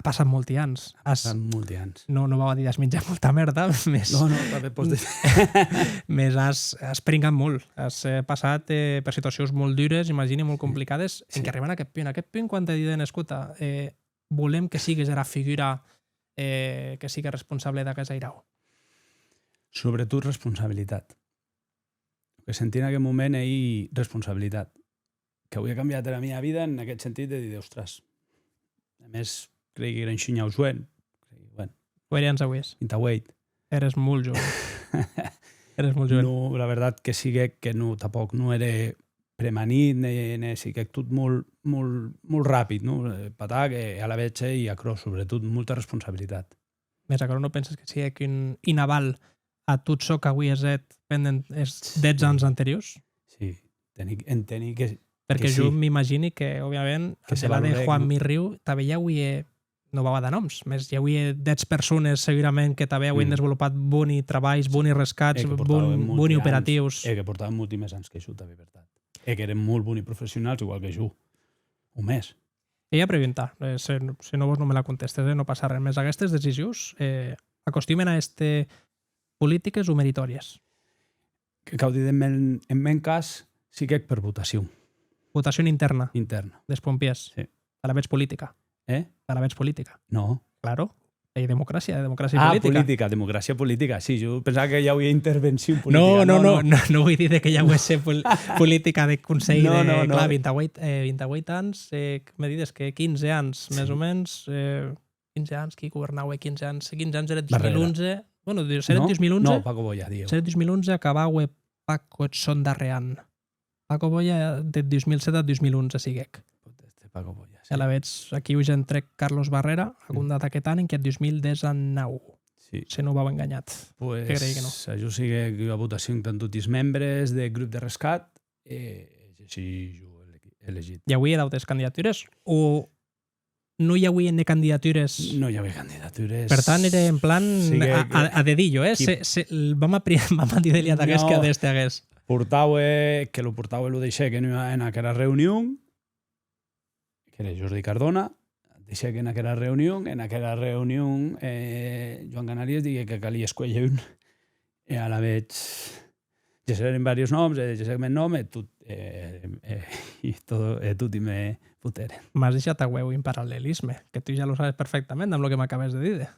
a passat molti ans. A passat molti ans. No, non vau a díder, as minjat molta mèrda, mès... No, no, tanben pòs díder. Mès as, as pringat molt. As, eh, passat, eh, per situacions molt dures, imagini, molt complicades, en que arribar en aqueth punt. Aqueth punt, quan te diden, escota, eh, volem que sigues era figura, eh, que sigue responsable d'aguest airau? Sobretot responsabilitat. Lo que sentí en aqueth moment ei responsabilitat. Qu'auie cambiat era mia vida en aqueth sentit de díder, ostras. A mès, creigui qu'èra un shinhau joen. Creigui, bueno. Quate ans auies? Vint-e-ueit. Ères molt joen. Ères molt joen. No, la vertat que siguec que no, tanpòc non ère premanit, ne, ne siguec tot molt, molt, molt rapid, non? Eh, patac, e alavetz ei aquerò, sobretot, molta responsabilitat. Mès aquerò non penses que siguec un, un aval a tot çò qu'auies hèt pendent es dètz ans anteriors? Sí, teni, enteni que, perque que jo m'imagini que, òbviament, que se valorèc, Juan Mirriu, tanben i auie, non vau a dar nòms, mès i auie dètz persones segurament que tanben auien desvolopat boni trabalhs, boni rescats, boni operatius. E que portauen molti mès ans que jo, tanben, vertat. E qu'èren molt boni professionals, igual que jo, o mès. E ua pregunta, eh, se, se non vòs non me la contèstes, eh, non passa arren. Mès aguestes decisions, eh, acostumen a èster politiques o meritòries? Que cau díder, en mèn, en mèn cas, siguec per votacion. Votacion intèrna? Intèrna. Des pompièrs? Sí. Alavetz politica? Eh? Alavetz politica? No. Claro. Ei democràcia, democràcia politica. Ah, politica, democràcia politica. Sí, jo pensava que i auie intervencion politica. No, no, no, no, non voi díder que i auesse pol-, politica de conselh de, clar, vint-e-ueit, eh, vint-e-ueit ans, eh, que me dides que quinze ans, mès o mens, eh, quinze ans, qui governaue quinze ans? Quinze ans ère dos mil onze. Bueno, sère dos mil onze. No, Paco Boya, diu. Sère dos mil onze, acabaue Paco eth sòn darrèr an. Paco Boya, de dos mil sèt a dos mil onze siguec. Pòt èster Paco Boya, sí. E alavetz, aquiu ja entrèc Carlos Barrera, a compdar d'aqueth an, enquiath dos mil dètz-e-nau. Sí. Se non vau enganhat. Pues, que creigui que non. A jo siguec ua votacion damb toti es membres deth grop de rescat, e, e sí, jo ele-, elegit. I auie d'autes candidatures? O non i auie ne candidatures? Non i auie candidatures. Per tant, ère en plan a, a, a dedillo, eh? Se, se, vam a pri-, vam a díder-li ad aguest que a d'èster aguest. Portaue, que lo portaue, lo deishèc en ua, en aquera reünion, qu'ère Jordi Cardona, deishèc en aquera reünion, en aquera reünion, eh, Joan Canarias diguec que calie escuélher un, e alavetz Gesseren varios nòms, e gessec eth nòm, e tot, e, e, e tot, e toti me foteren. M'as deishat a ueu un parallelisme, que tu ja lo sabes perfectament damb lo que m'acabes de díder.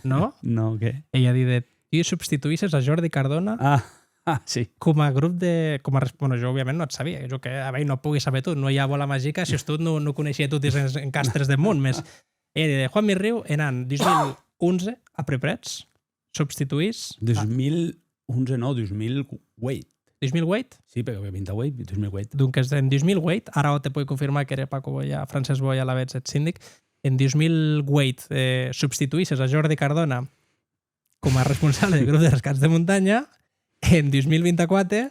No? No, qué? Ei a díder, tu substituïsses a Jordi Cardona Ah, ah, sí. coma grup de, coma res-, bueno, jo òbviament non ac sabia, jo que, a veir, non pogui saber tot, non i a bola magica, sustot non, non coneishia toti es en-, encastres deth mon, mès ei a díder, Juanmi Riu, en an dos mil onze, a prèprètz, substituís a dos mil onze, non, dos mil ueit. Dos mil ueit? Sí, perque vint-e-ueit, dos mil ueit. Donques, en dos mil ueit, ara te pogui confirmar qu'ère Paco Boya, Francesc Boya, alavetz eth sindic, en dos mil ueit, eh, substituïsses a Jordi Cardona coma responsable deth grup de rescats de montanha, en dos mil vint-e-quate,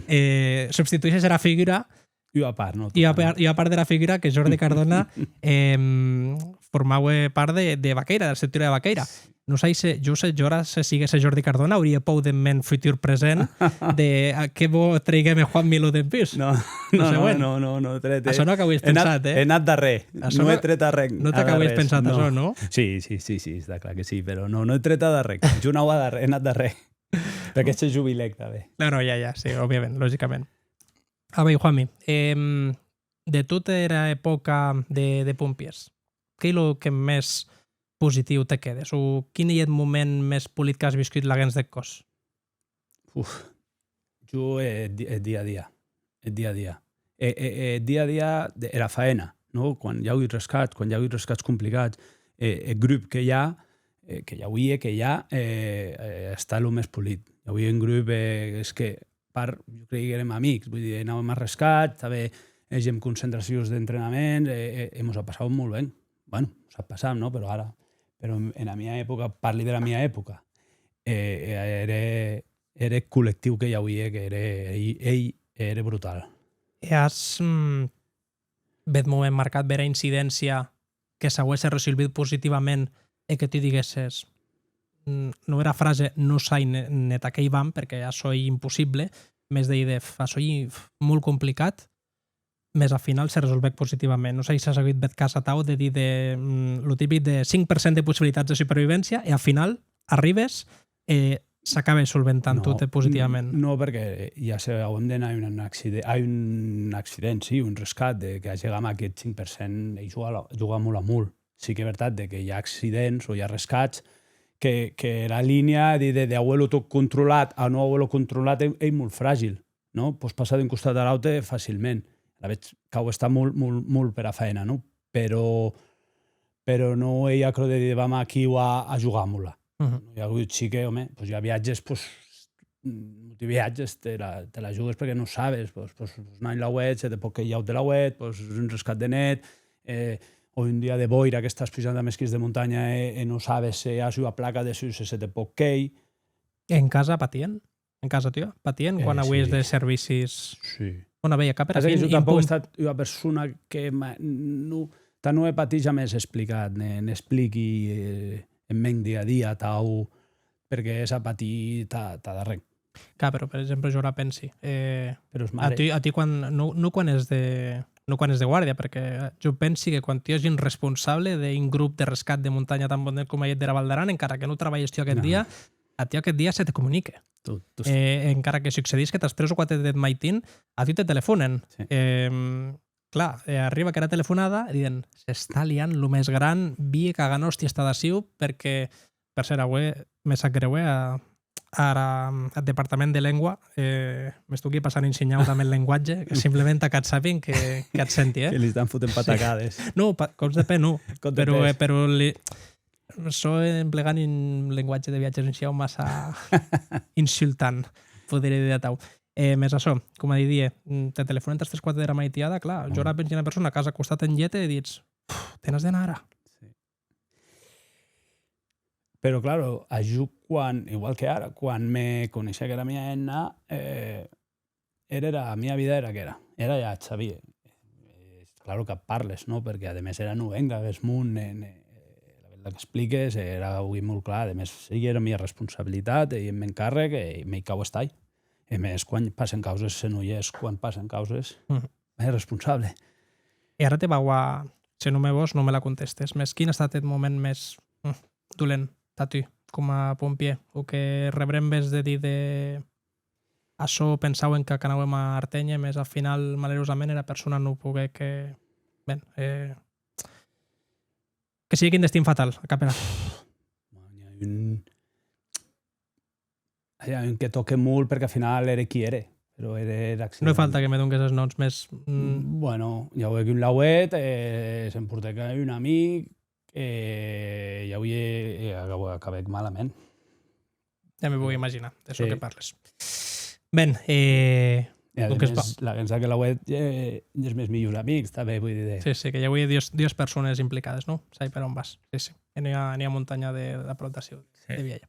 eh, substituïsses era figura Ua part, non? Ua part, ua part dera figura que Jordi Cardona, em, formaue part de, de Vaquèira, dera estructura de Vaquèira. Non sai se, jo se, jo ara se siguesse Jordi Cardona, aurie pòur deth mèn futur present de, a, que vò treiguem eth Juanmi lo dempús. No, no, no, no, no, tret, eh. Açò non ac auies pensat, eh? He anat darrèr. Açò non, non he tret arren. Non t'ac auies pensat, açò, non? Sí, sí, sí, sí, està clar que sí, però no, non he tret arren. Jo anaua darrèr, he anat darrèr. Perque se jubilèc, tanben. No, no, ja, ja, sí, òbviament, lògicament. A veir, Juanmi, em, de tota era epòca de, de pompièrs, qu'ei lo que mès positiu te quedes? O quin ei eth moment mès polit qu'as viscut laguens deth còs? Uf, jo, eh, eth di-, eth dia a dia, eth dia a dia. E, e, e eth dia a dia de, era faena, non? Quan i a ua rescat, quan i a ua rescats complicats, e, eth grup que i a, eh, que i auie, que i a, eh, eh, està lo mès polit. I auie un grup, eh, es que part, jo crei qu'èrem amics, vull dir, anàuem a rescat, tanben hègem concentracions d'entrenament, e, e, e mos a passàuem molt ben. Bueno, mos a passàuem, non? Però ara, però en, ena mia epòca, parli dera mia epòca, e, e ère, ère eth collectiu que i auie, que ère, ei, ei, ère brutal. E as, mm, bèth moment marcat, bèra incidéncia que s'auesse resolvut positivament e que tu diguesses, mm, non era frase "non sai ne-, ne tà qué i vam", perque açò ei impossible, mès de díder, "Açò ei molt complicat", mès ath final se resolvec positivament. Non sai s'as agut bèth cas atau de díder, mm, lo tipic de cinc per cent de possibilitats de supervivéncia e ath final arribes e s'acabe solventant tot, eh, positivament. No, perque ja se, auem d'anar a un accide-, a un accident, sí, un rescat, de, que a gegar amb aqueth cinc per cent, ei jogar, jogar molt a molt. Sí que ei vertat de que i a accidents o i a rescats que, que era linha de, de, de auer-lo tot controlat a non auer-lo controlat ei, ei molt fragil, non? Pòs passar d'un costat a l'aute facilment. Alavetz, cau estar molt, molt, molt pera faena, non? Però, però non ei aquerò de díder, vam aquiu a, a jogar-mo-la. Mhm. I a agut, sí que, òme, pues, i a viatges, pues, molti viatges te la, te la jogues perque non sabes, pues, pues, pues, anar en lauet, se te pòt queir un lauet, pues, un rescat de net, eh, o un dia de boira que estàs pujant damb esquís de montanha e, e non sabes se as ua placa dessús e se te pòt queir. En casa patien? En casa tua? Patien quan auies de servicis? Sí. Bueno, a veir, cap era fin... Passa que jo tanpòc è estat ua persona que m'a-, non, tà non è patir jamès explicat, ne, n'expliqui, eh, en mèn dia a dia, atau, perque hès a patir tà, tà d'arren. Clar, però, per exemple, jo ara pensi, eh, a tu, a tu quan, non, non quan ès de, non quan ès de guàrdia, perque jo pensi que quan tu ès un responsable d'un grup de rescat de montanha tan potent coma ei eth dera Val d'Aran, encara que non trabalhes tu aqueth dia, a tu aqueth dia se te comunique. Tot, tot. Eh, encara que succedisque tàs tres o quatre deth maitin, a tu te telefonen. Sí. Em, clar, e arriba aquera telefonada e diden, "S'està liant lo mès gran, vie, cagan òsties tà d'aciu", perque, per cèrt, aué me sap grèu, eh, a, ara, ath Departament de Lengua, eh, m'estoqui passant un shinhau damb eth lenguatge, que simplement tà qu'ac sàpien, que, qu'ac senti, eh? Que li estan fotent patacades. Non, pa-, còps de pè non, però, eh, però li, sò emplegant un lenguatge de viatges un shinhau massa insultant, poderí díder atau. Eh, mès açò, coma didie, mm, te telefonen tàs tres quatre dera maitiada, clar, jo ara pensi ena persona qu'as a costat en lheta e ditz, "Uf, te n'as d'anar ara." Sí. Però, claro, a jo quan, igual que ara, quan me coneishec era mia hemna, eh, era, era mia vida era aquera. Era ja ac sabie. Eh, claro que parles, non? Perque, ademès, era novenga, aguest mon, ne, ne, eh, la vertat qu'expliques, era auí molt clar. Ademès, ei era mia responsabilitat, ei eth mèn carrec, e mei cau estar-i. E mès quan passen causes, se non i ès quan passen causes, ès responsable. E ara te vau a, se non me vòs, non me la contestes, mès quin a estat eth moment mès, mm, dolent tà tu, coma pompièr, o que rebrembes de díder, açò pensauen que, qu'anàuem a arténher, mès ath final, malerosament, era persona non poguec, eh, ben, eh, que siguec un destin fatal, a cap era. N'i a un, n'i a un que tòque molt, perque ath final ère qui ère, però ère er accident. Non hè falta que me dongues es nòms, mès, mm. Bueno, i auec un lauet, e s'emportèc un amic, e i auie, e acabèc malament. Ja me pogui imaginar de çò que parles. Ben, eh, e, a donques, mès, pa- laguens aquel auet, eh, es mèns milhors amics, tanben, voi díder. Sí, sí, que i auie dues, dues persones implicades, non? Sai per on vas. Sí, sí. E n'i a, n'i a montanha de, d'apròp d'aciu, sí, de Vielha.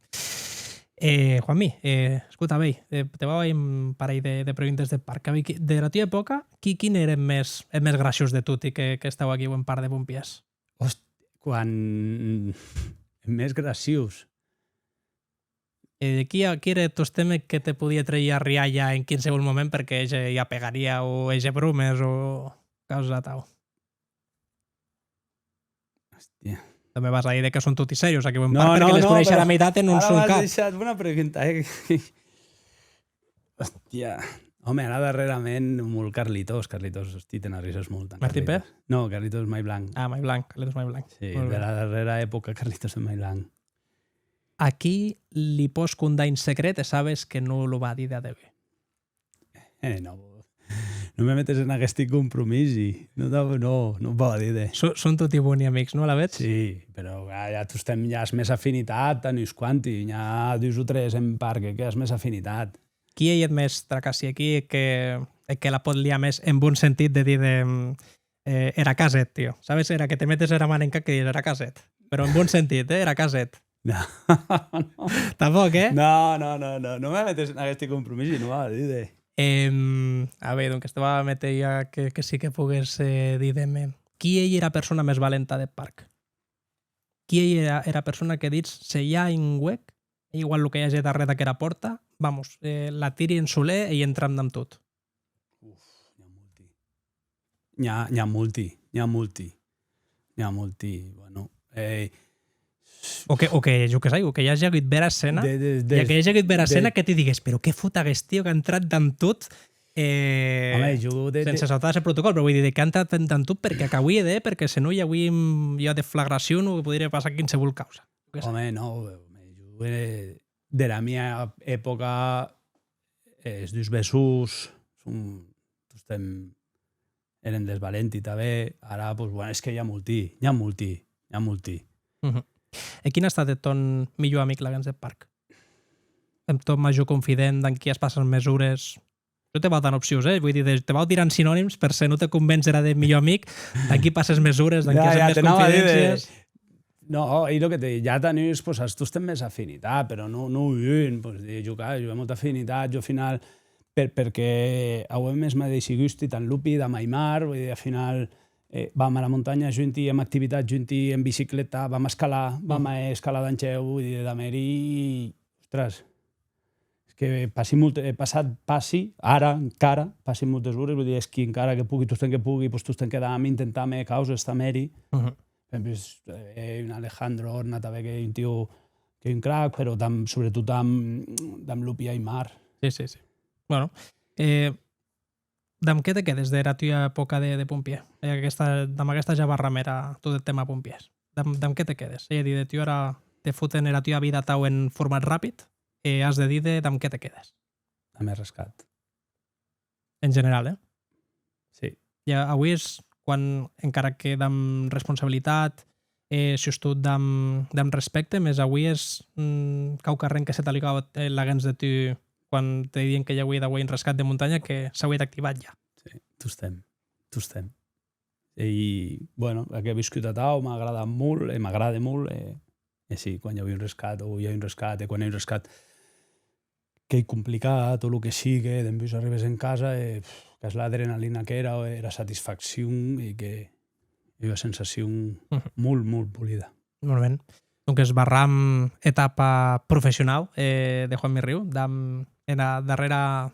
Eh, Juanmi, eh, escota, vei, eh, te vau a hèr un parelh de, de preguntes de parc. A vei, qui, dera tua epòca, qui, quin ère eth mès, eth mès graciós de toti que, que estava aquiu en parc de pompièrs? Òst-, quan, eth mès graciós. E de qui, a, qui ère tostemp eth que te podie trèir ua rialha en quinsevolh moment perque hège ua pegaria o hège bromes o causes atau? Òstia. Tanben vas a díder que son toti serios, aquiu en parc, perque les coneishi ara meitat e non son cap. Ara m'as deishat bona pregunta, eh? Òstia. Òme, ara darrèrament, molt Carlitos. Carlitos, òsti, te n'arrises molt damb Carlitos. Martín Pérez? No, Carlitos Maiblanc. Ah, Maiblanc, Carlitos Maiblanc. Sí, de la darrèra epòca, Carlitos de Maiblanc. A qui li pòs condar un secret e sabes que non lo va díder a degun? Eh, no. Non me metes en aguesti compromisi. No, no, non, non vau a díder. So-, son toti boni amics, non, alavetz? Sí, però ja, ja tostemp i as mès afinitat, tà uns quanti, n'i a dus o tres en parc que as mès afinitat. Qui ei eth mès tracassi aquí e que, e que la pòt liar mès en bon sentit de díder, mm, eh, era qu'as hèt, tio. Sabes? Era que te metes era man en cap que dides, era qu'as hèt. Però en bon sentit, eh? Era qu'as hèt. No, no. Tanpòc, eh? No, no, no, no. Non me metes en aguesti compromisi, non vau a díder. Em, a veir, donques, te vau a méter ua que, que sí que pogues, eh, díder-me. Qui ei era persona mès valenta deth parc? Qui ei era, era persona que ditz, se i a un huec, ei igual lo que i age darrèr d'aquera pòrta, vamos, eh, la tiri en solèr e i entram damb tot. Uf, n'i a molti. N'i a, n'i a molti, n'i a molti. N'i a molti, bueno. Eh, o que, o que, jo que sai, o que i age agut bèra escena, de, de, de, ja que i age agut bèra escena que te digues, però qué fot aguest tio qu'a entrat damb tot, eh, home, jo de, de, sense sautar-se eth protocòl, però voi díder, qu'a entrat damb, damb tot perque ac auie de, perque se non i auie, mm, ua deflagracion o que podrie passar quinsevolh causa. Jo que sai. Home, no, home, jo, eh, dera mia epòca, eh, es dus bessons son, tostemp èren des valenti tanben. Ara, pues, bueno, es que i a molti, n'i a molti, n'i a molti. Mhm. E quin a estat eth tòn milhor amic laguens deth parc? Eth tòn major confident, damb qui as passat mès ores? Jo te vau dant opcions, eh? Voi díder, te vau tirant sinonims per se non te convenç era de milhor amic, damb qui passes mès ores, damb qui as mès confidéncies. Ja, ja, te n'anava a díder. No, ei lo que te dic, ja tà uns, pues, as tostemp mès afinitat, però non, non un, pues, de jogar, jo è molta afinitat, jo ath final, per, perque auem es madeissi gusti, damb Lupi, damb Aymar, voi díder, ath final, eh, vam ara montanha junti, hèm activitat junti, en bicicleta, vam a escalar, vam a escalar damb Chèu, voi díder, damb eri, ostras, es que passi molt, è passat, passi, ara encara, passi moltes ores, voi díder, es que encara que pogui, tostemp que pogui, pues, tostemp quedam, intentam hèr causes damb eri. Mhm. Pues, eh, un Alejandro Horna tanben, qu'ei un tio, qu'ei un crac, però damb, sobretot damb, damb Lupi e Aymar. Sí, sí, sí. Bueno, eh, damb qué te quedes dera tua epòca de, de pompièr? E aguesta, damb aguesta ja barram era, tot eth tèma pompièrs. Damb, damb qué te quedes? Ei a díder, tu ara te foten era tua vida atau en format rapid e as de díder damb qué te quedes. Damb eth rescat. En general, eh? Sí. E auies, quan, encara que damb responsabilitat, eh, sustot damb, damb respècte, mès auies, mm, quauquarren que se t'alugaue, eh, laguens de tu quan te didien que i auie d'auer un rescat de montanha que s'auie d'activar ja. Sí, tostemp, tostemp. E, bueno, ac è viscut atau, m'a agradat molt, e m'agrade molt, e, e sí, quan i a un rescat, o i a un rescat, e quan i a un rescat qu'ei complicat, o lo que sigue, dempús arribes en casa e, pff, qu'as l'adrenalina aquera, o era satisfaccion, e que ei ua sensacion molt, molt polida. Molt ben. Donques, barram etapa professionau, eh, de Juanmi Riu, damb era darrèra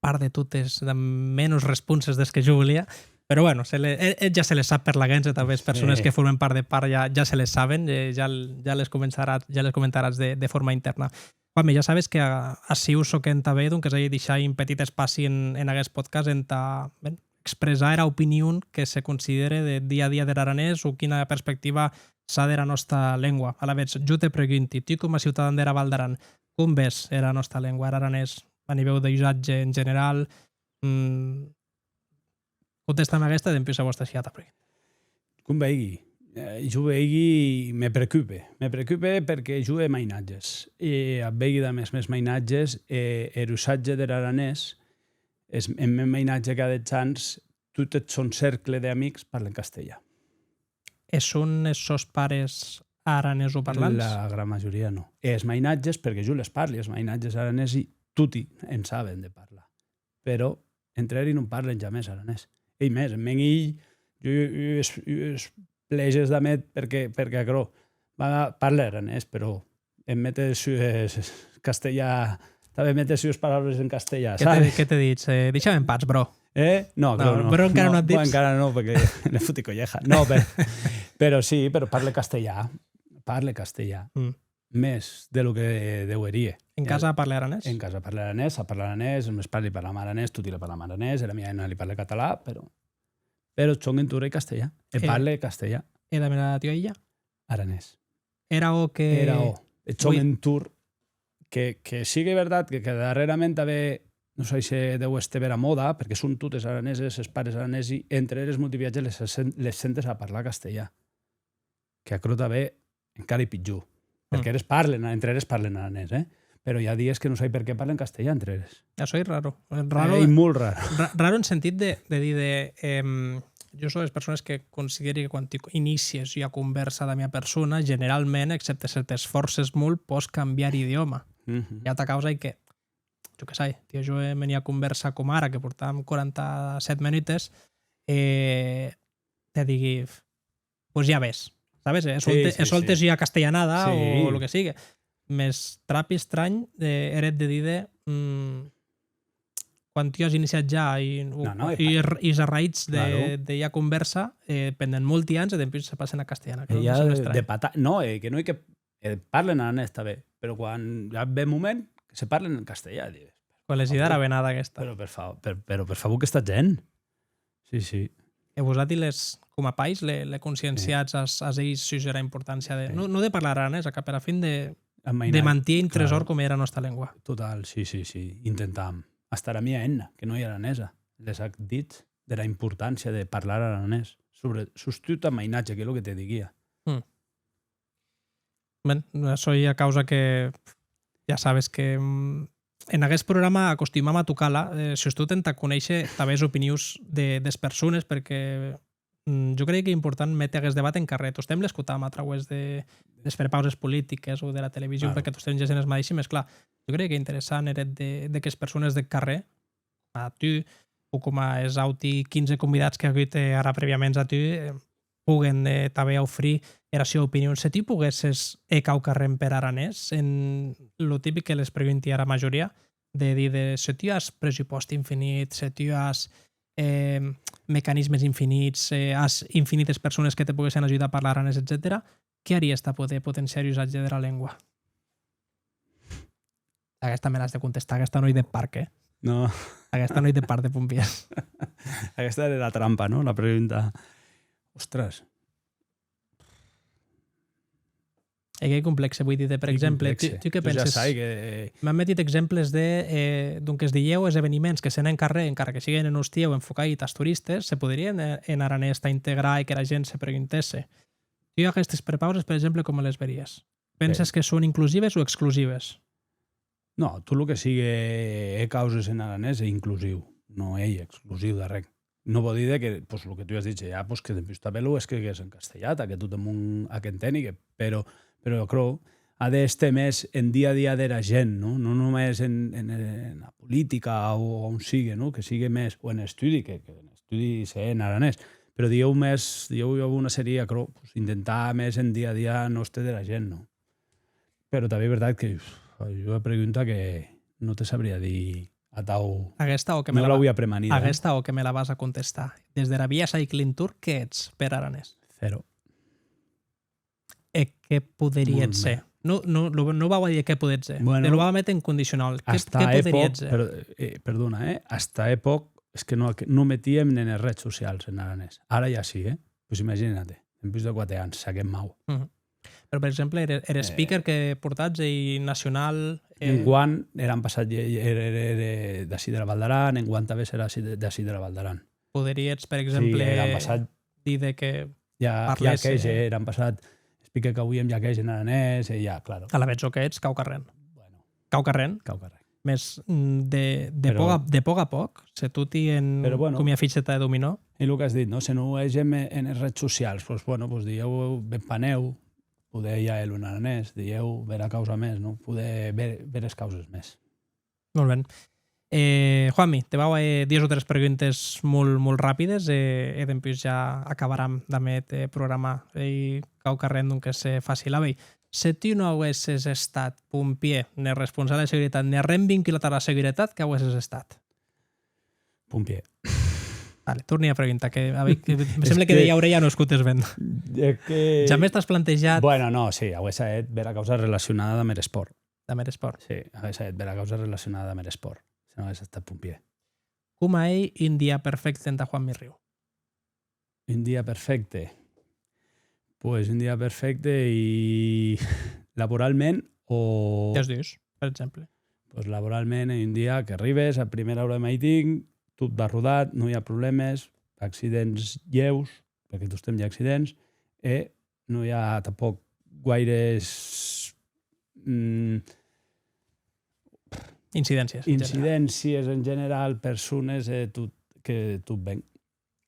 part de totes, damb menos responses des que jo volia, però bueno, se le, eh, eh, ja se les sap per laguens, e tanben es persones que formen part de parc ja, ja se les saben, eh, ja, ja les començarà, ja les comentaràs de, de forma interna. Juanmi, ja sabes que a-, aciu çò qu'èm tanben, donques, ei deishar un petit espaci en, en aguest podcast entà, ben, expressar era opinion que se considère de dia a dia der aranés o quina perspectiva s'a dera nòsta lengua. Alavetz, jo te pregunti, tu coma ciutadan dera Val d'Aran, com ves era nòsta lengua, er aranés, a nivèu d'usatge en general? Mm, contesta'm aguesta e dempús a vòsta siata pregunta. Com veigui? Eh, jo veigui, me preocupe. Me preocupe perque jo è mainatges. E ac veigui damb es mèns mainatges, e er usatge der aranés, es, eth mèn mainatge qu'a dètz ans, tot eth sòn cercle d'amics parlen castelhan. E son es sòns pares aranesoparlants? La gran majoria non. E es mainatges, perque jo les parli, es mainatges aranesi, toti en saben de parlar. Però entre eri non parlen jamès aranés. Ei mès, eth mèn hilh, jo, jo, es, es pleges damb eth, perque, perque aquerò, va, parle aranés, però eth mete es sues castelhan, tanben mete es sues paraules en castelhan, sabes? Qué te, qué te ditz? Eh, deisha'm en patz, bro. Eh? No, no, bro, no, encara non ac ditz? Encara non, perque le foti colleja. No, però, però sí, però parle castelhan. Parle castelhan. Mm. Mès de lo que deuerie. En casa parle aranés? En casa parle aranés, a parlar aranés, es mèns pares li parlam aranés, toti li parlam aranés, era mia hemna li parle català, però, però eth sòn entorn ei castelhan, e parle castelhan. E damb era tua hilha? Aranés. Era ò que... Era ò. Eth sòn entorn, que, que sigue vertat que, que darrèrament tanben, non sai se deu èster bèra mòda, perque son totes araneses, es pares aranesi, entre eres molti viatges les sen-, les sentes a parlar castelhan. Que aquerò tanben encara ei pitjor. Perque eres parlen, entre eres parlen aranés, eh? Però i a dies que non sai per qué parlen castelhan entre eres. Açò ei raro. Raro, ei molt raro. Ra-, raro en sentit de, de díder, em, jo sò des persones que consideri que quan tu inicies ua convèrsa damb ua persona, generalment, excepte se t'esfòrces molt, pòs cambiar idiòma. Mhm. Ua auta causa ei que, jo que sai, tio, jo èm en ua convèrsa com ara, que portam quaranta-sèt menutes, e te digui, pues ja ves, sabes? E solte-, sí, sí, e soltes ua castelhanada o lo que sigue. Mès trapi estranh, eh, er hèt de díder, mm, quan tu as iniciat ja i, o, no, no, i, i es arraïtz de, de ua convèrsa, eh, pendent molti ans e dempús se passen a castelhan. Aquerò me sembla estranh. De pata-, no, eh, que non ei que, eh, parlen aranés tanben, però quan ja ve moment que se parlen en castelhan, dius, quan les i darà venada aguesta. Però per fa-, per, però per favor, aquesta gent. Sí, sí. E vosati les, coma pairs, le, le conscienciatz as, as hilhs sus era importància de, non, non de parlar aranés, a cap era fin de, de mantier un tresòr coma era nòsta lengua. Total, sí, sí, sí. Intentam. Hasta era mia hemna, que non ei aranesa, les ac ditz dera importància de parlar aranés. Sobre, sustot a mainatge, qu'ei lo que te diguia. Mm. Ben, açò ei ua causa que ja sabes que, mm, en aguest programa acostumam a tocar-la, eh, sustot entà conéisher tanben es opinions de, des persones, perque, mm, jo crei qu'ei important méter aguest debat en carrèr. Tostemp l'escotam a trauès de, des prepauses politiques o dera television, perque tostemp gesem es madeishi, mès clar, jo crei qu'ei interessant er hèt de, de qu'es persones deth carrèr, coma tu, o coma es auti quinze convidats qu'a agut, eh, ara prèviaments a tu, eh, poguen, eh, tanben aufrir era sua opinion. Se tu poguesses hèr quauquarren per aranés, en lo tipic que les pregunti ara majoria, de díder, se tu as pressupòst infinit, se tu as, eh, mecanismes infinits, eh, as infinites persones que te poguessen ajudar a parlar aranés, etcetèra, qué haries tà poder potenciar er usatge dera lengua? Aguesta me l'as de contestar, aguesta non ei de parc, eh? No. Aguesta non ei de parc de pompièrs. Aguesta ei la trampa, no? La pregunta. Ostres. E qu'ei complèxe, voi díder, per exemple, tu, tu que penses... Jo ja sai que, eh, m'an metit exemples de, eh, donques, dilhèu es eveniments que se hèn en carrèr, encara que siguen en ostiu, enfocadi tàs toristes, se poderien, eh, en aranés tà integrar e qu'era gent se preguntèsse. Tu aguestes prepauses, per exemple, com les veries? Penses que son inclusives o exclusives? No, tot lo que sigue hèr causes en aranés ei inclusiu, non ei exclusiu d'arren. Non vò díder que, pues, lo que tu as dit ja, pues, que dempús tanben lo escrigues en castelhan, tà que tot eth mon ac entenigue, però, però aquerò a d'èster mès en dia a dia dera gent, non? Non només en, en, ena politica o a on sigue, non? Que sigue mès, o en estudi, que, que en estudi se hè en aranés, però dilhèu mès, dilhèu ua bona serie aquerò, pues, intentar mès en dia a dia nòste dera gent, non? Però tanben ei vertat que, uf, ei ua pregunta que non te sabria díder atau. Aguesta ò que me la va-, non l'auia premanida, eh? Aguesta ò que me la vas a contestar. Des dera Via Cycling Tour, qué hètz per aranés? Zèro. E qué poderíetz hèr? Non, non, lo, non vau a díder qué podetz hèr. Bueno, te lo vau a méter en condicional. Qué, hasta qué poderíetz hèr? Per-, eh, perdona, eh? Hasta hè pòc, es que non, non metíem en es rets socials en aranés. Ara ja sí, eh? Pues imagina-te, dempús de quate ans, saquem mau. Mhm. Però, per exemple, er, er speaker que portatz ei nacional, eh? Enguan, er an passat, er, er, er, er d'ací dera Val d'Aran, enguan tanben serà ací de, d'ací dera Val d'Aran. Poderíetz, per exemple, sí, er an passat díder que ja, ja parlèsse, qu'ei, eh, er an passat, explique qu'auíem ja qu'ei en aranés, e ja, claro. Alavetz, çò qu'ètz, quauquarren. Bueno. Quauquarren. Quauquarren. Mès, mm, de, de pòc a, de pòc a pòc, se toti en, però, bueno, com ua ficheta de dominó. E lo qu'as dit, non? Se non hègem en, en es rets socials, pues, bueno, pues, dilhèu, ben panèu, poder ja hèr-lo en aranés, dilhèu, bèra causa mès, non? Poder bèr, bèras causes mès. Molt ben. Eh, Juanmi, te vau a hèr dues o tres preguntes molt, molt rapides, e, e dempús ja acabaram damb eth, eh, programa. Ei quauquarren, donques, eh, facil. A veir, se tu non auesses estat pompièr, ne responsable de seguretat, ne arren vinculat ara seguretat, qué auesses estat? Pompièr. Vale, torni a preguntar, que, a veir, que me semble que de aurelha non escotes ben. Es que... Jamès t'as plantejat? Bueno, non, sí, auessa hèt bèra causa relacionada damb er espòrt. Damb er espòrt. Sí, auessa hèt bèra causa relacionada damb er espòrt, se non auessa estat pompièr. Coma ei un dia perfècte entà Juanmi Riu? Un dia perfècte? Pues un dia perfècte ei laboralment o... Des dus, per exemple. Pues laboralment ei un dia qu'arribes a primera ora de maitin, tot va rodat, non i a problèmes, accidents lhèus, perque tostemp i a accidents, e non i a tanpòc guaires, mm, incidències, en general. Incidències en general, persones, e tot, que tot ben.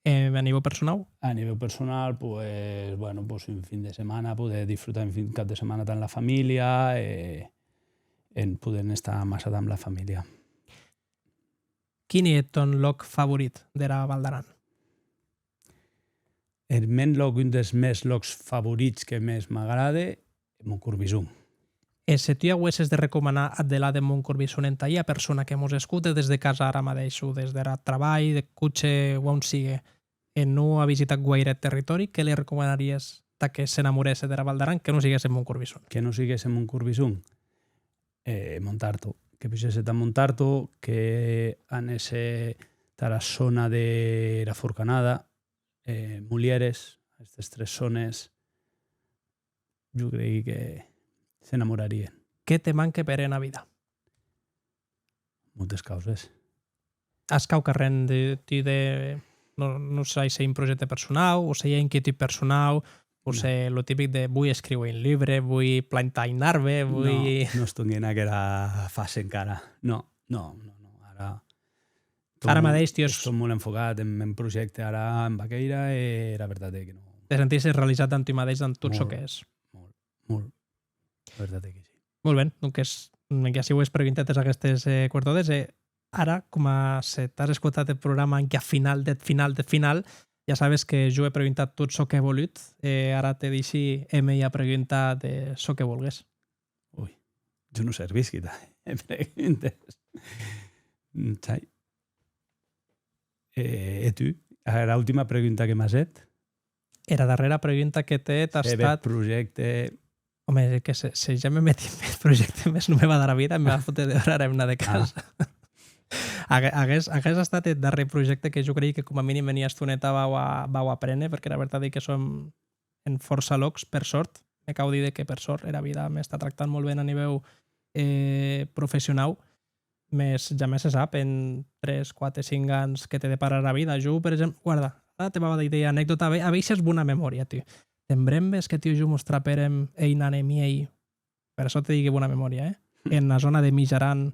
E a nivèu personau? A nivèu personal, pues, bueno, pues, un fin de setmana, poder disfrutar un fin, cap de setmana damb la familha, e en poder estar amassa damb la familha. Quin ei eth tòn lòc favorit dera Val d'Aran? Eth mèn lòc, un des mèns lòcs favorits que mès m'agrade, Montcorbison. E se tu auesses de recomanar ath delà de Montcorbison entà ua persona que mos escote des de casa ara madeish o des dera trabalh, deth coche o a on sigue, e non a visitat guaire eth territòri, qué li recomanaries tà que s'enamorèsse dera Val d'Aran, que non siguesse Montcorbison? Que non siguesse Montcorbison? Eh, Montarto. Que pugèsse tà Montarto, que anèsse tara zòna dera Forcanada, eh, Molieres, estes tres zònes, jo creigui que s'enamorarien. Qué te manque per ena vida? Moltes causes. As quauquarren de, tu de, non, non sai se un projècte personau, o se i a inquietud personau, o se lo tipic de voi escríuer un libre, voi plantar un arbe, voi... Non, non estongui en aquera fase encara. Non, non, non, non. Ara... Ara madeish, tio, es... Estò molt enfocat en, en projècte ara en Baqueira, e era vertat ei que non. Te sentisses realizat damb tu madeish, damb tot çò qu'ès. Molt, molt. La vertat ei que sí. Molt ben, donques, enquia siu es preguntetes aguestes, eh, quartòdes, e ara, coma se t'as escotat eth programa enquia final deth final deth final, ja sabes que jo è preguntat tot çò qu'è volut, e ara te deishi hèr-me ua pregunta de çò que volgues. Ui, jo non servisqui tà hèr preguntes. Non sai. E, e tu? Era ultima pregunta que m'as hèt? Era darrèra pregunta que t'è hèt a estat... Se bèth projècte... Òme, que se, se ja me meti en bèth projècte mès non me va dar vida, me va fotre dehòra era hemna de casa. Ague-, aguest, aguest a estat eth darrèr projècte que jo creigui que coma minim ena estoneta vau a, vau a préner, perque era vertat ei que som en fòrça lòcs, per sòrt. Me cau díder que, per sòrt, era vida m'està tractant molt ben a nivèu, eh, professionau, mès jamès se sap en tres, quate, cinc ans qué te depararà era vida. Jo, per exemple, guarda, ara te vau a díder anecdòta, a ve-, a veir s'as bona memòria, tu. Te'n brembes que tu e jo mos trapèrem hè un an e miei, per açò te digui bona memòria, eh? Ena zòna de Mijaran,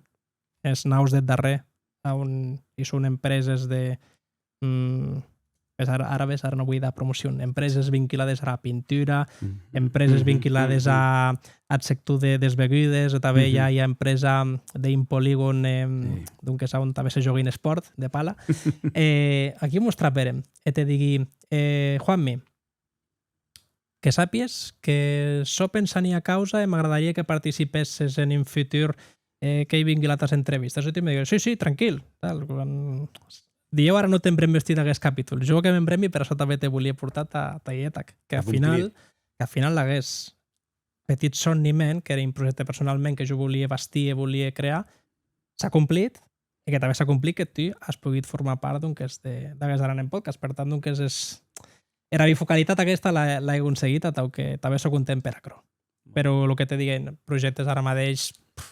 es naus deth darrèr, a on i son empreses de, mm, ves ara, ara ves, ara non voi dar promocion, empreses vinculades ara pintura, empreses vinculades a, ath sector de, des begudes, e tanben i a, i a empresa d'un poligon, em, donques, a on tanben se jògui en espòrt de pala. E aquí mos trapèrem, e te digui, eh, Juanmi, que sàpies que sò pensant ua causa e m'agradarie que participèsses en un futur, eh, qu'ei vinculat as entrevistes. E tu me digues, sí, sí, tranquil, tal. Quan... Dilhèu ara non te'n brembes tu d'aguest capítol. Jo que me'n brembi, per açò tanben te volia portar tà, tà Ietac, que ath final, que ath final lagués petit sòmi mèn, qu'ère un projècte personalment que jo volie bastir e volie crear, s'a complit, e que tanben s'a complit que tu as pogut formar part, donques, de, d'aguest Aran en Podcast. Per tant, donques, es, era bifocalitat aguesta la, l'è aconseguit, atau que tanben sò content per aquerò. Però lo que te diguen, projèctes ara madeish, pf,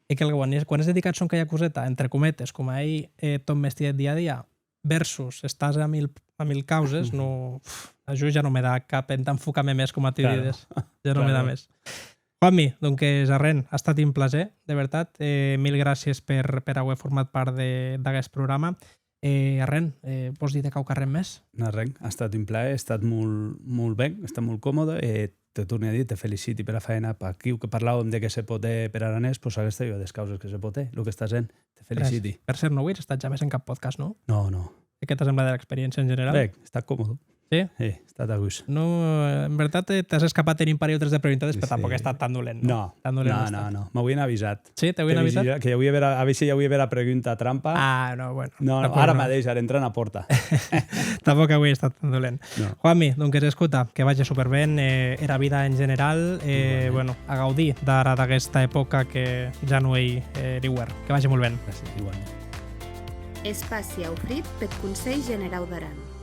e que quan ès, quan ès dedicat sonque a ua coseta, entre cometes, coma ei, eh, tòn mestièr dia a dia, versus estàs a mil, a mil causes, non, pf, a jo ja non me da cap entà enfocar-me mès, coma tu dides. Ja non me da mès. Juanmi, donques, arren, a estat un plaser, de vertat. Eh, mil gràcies per, per auer format part de, d'aguest programa. Eh, arren, eh, vòs díder quauquarren mès? Non, arren, a estat un plaer, a estat molt, molt ben, a estat molt còmode, e te torni a dir, te feliciti pera faena, per aquiu que parlàuem de qué se pòt hèr per aranés, pues aguesta ei ua des causes que se pòt hèr, lo que estàs hènt, te feliciti. Gràcies. Per cèrt, non auies estat jamès en cap podcast, non? Non, non. E qué t'a semblat era experiéncia en general? Ben, a estat còmode. Sí? Sí, a estat a gust. Non, eh, en vertat, eh, t'as escapat en un parelh o tres de preguntes, però tanpòc a estat tan dolent, non? Non, non, non, non. M'auien avisat. Sí, t'auien avisat? Que i auie bèra, a veir se i auie bèra pregunta trampa. Ah, non, bueno. Non, non, ara madeish, ara entrar ena pòrta. Tanpòc auie estat tan dolent. Non. Juanmi, donques, escota, que vage superben, eh, era vida en general, eh, bueno, a gaudir d'ara d'aguesta epòca que ja non ei, eh, er iuèrn. Que vage molt ben. Gràcies, igualment. Espaci aufrit peth Conselh Generau d'Aran.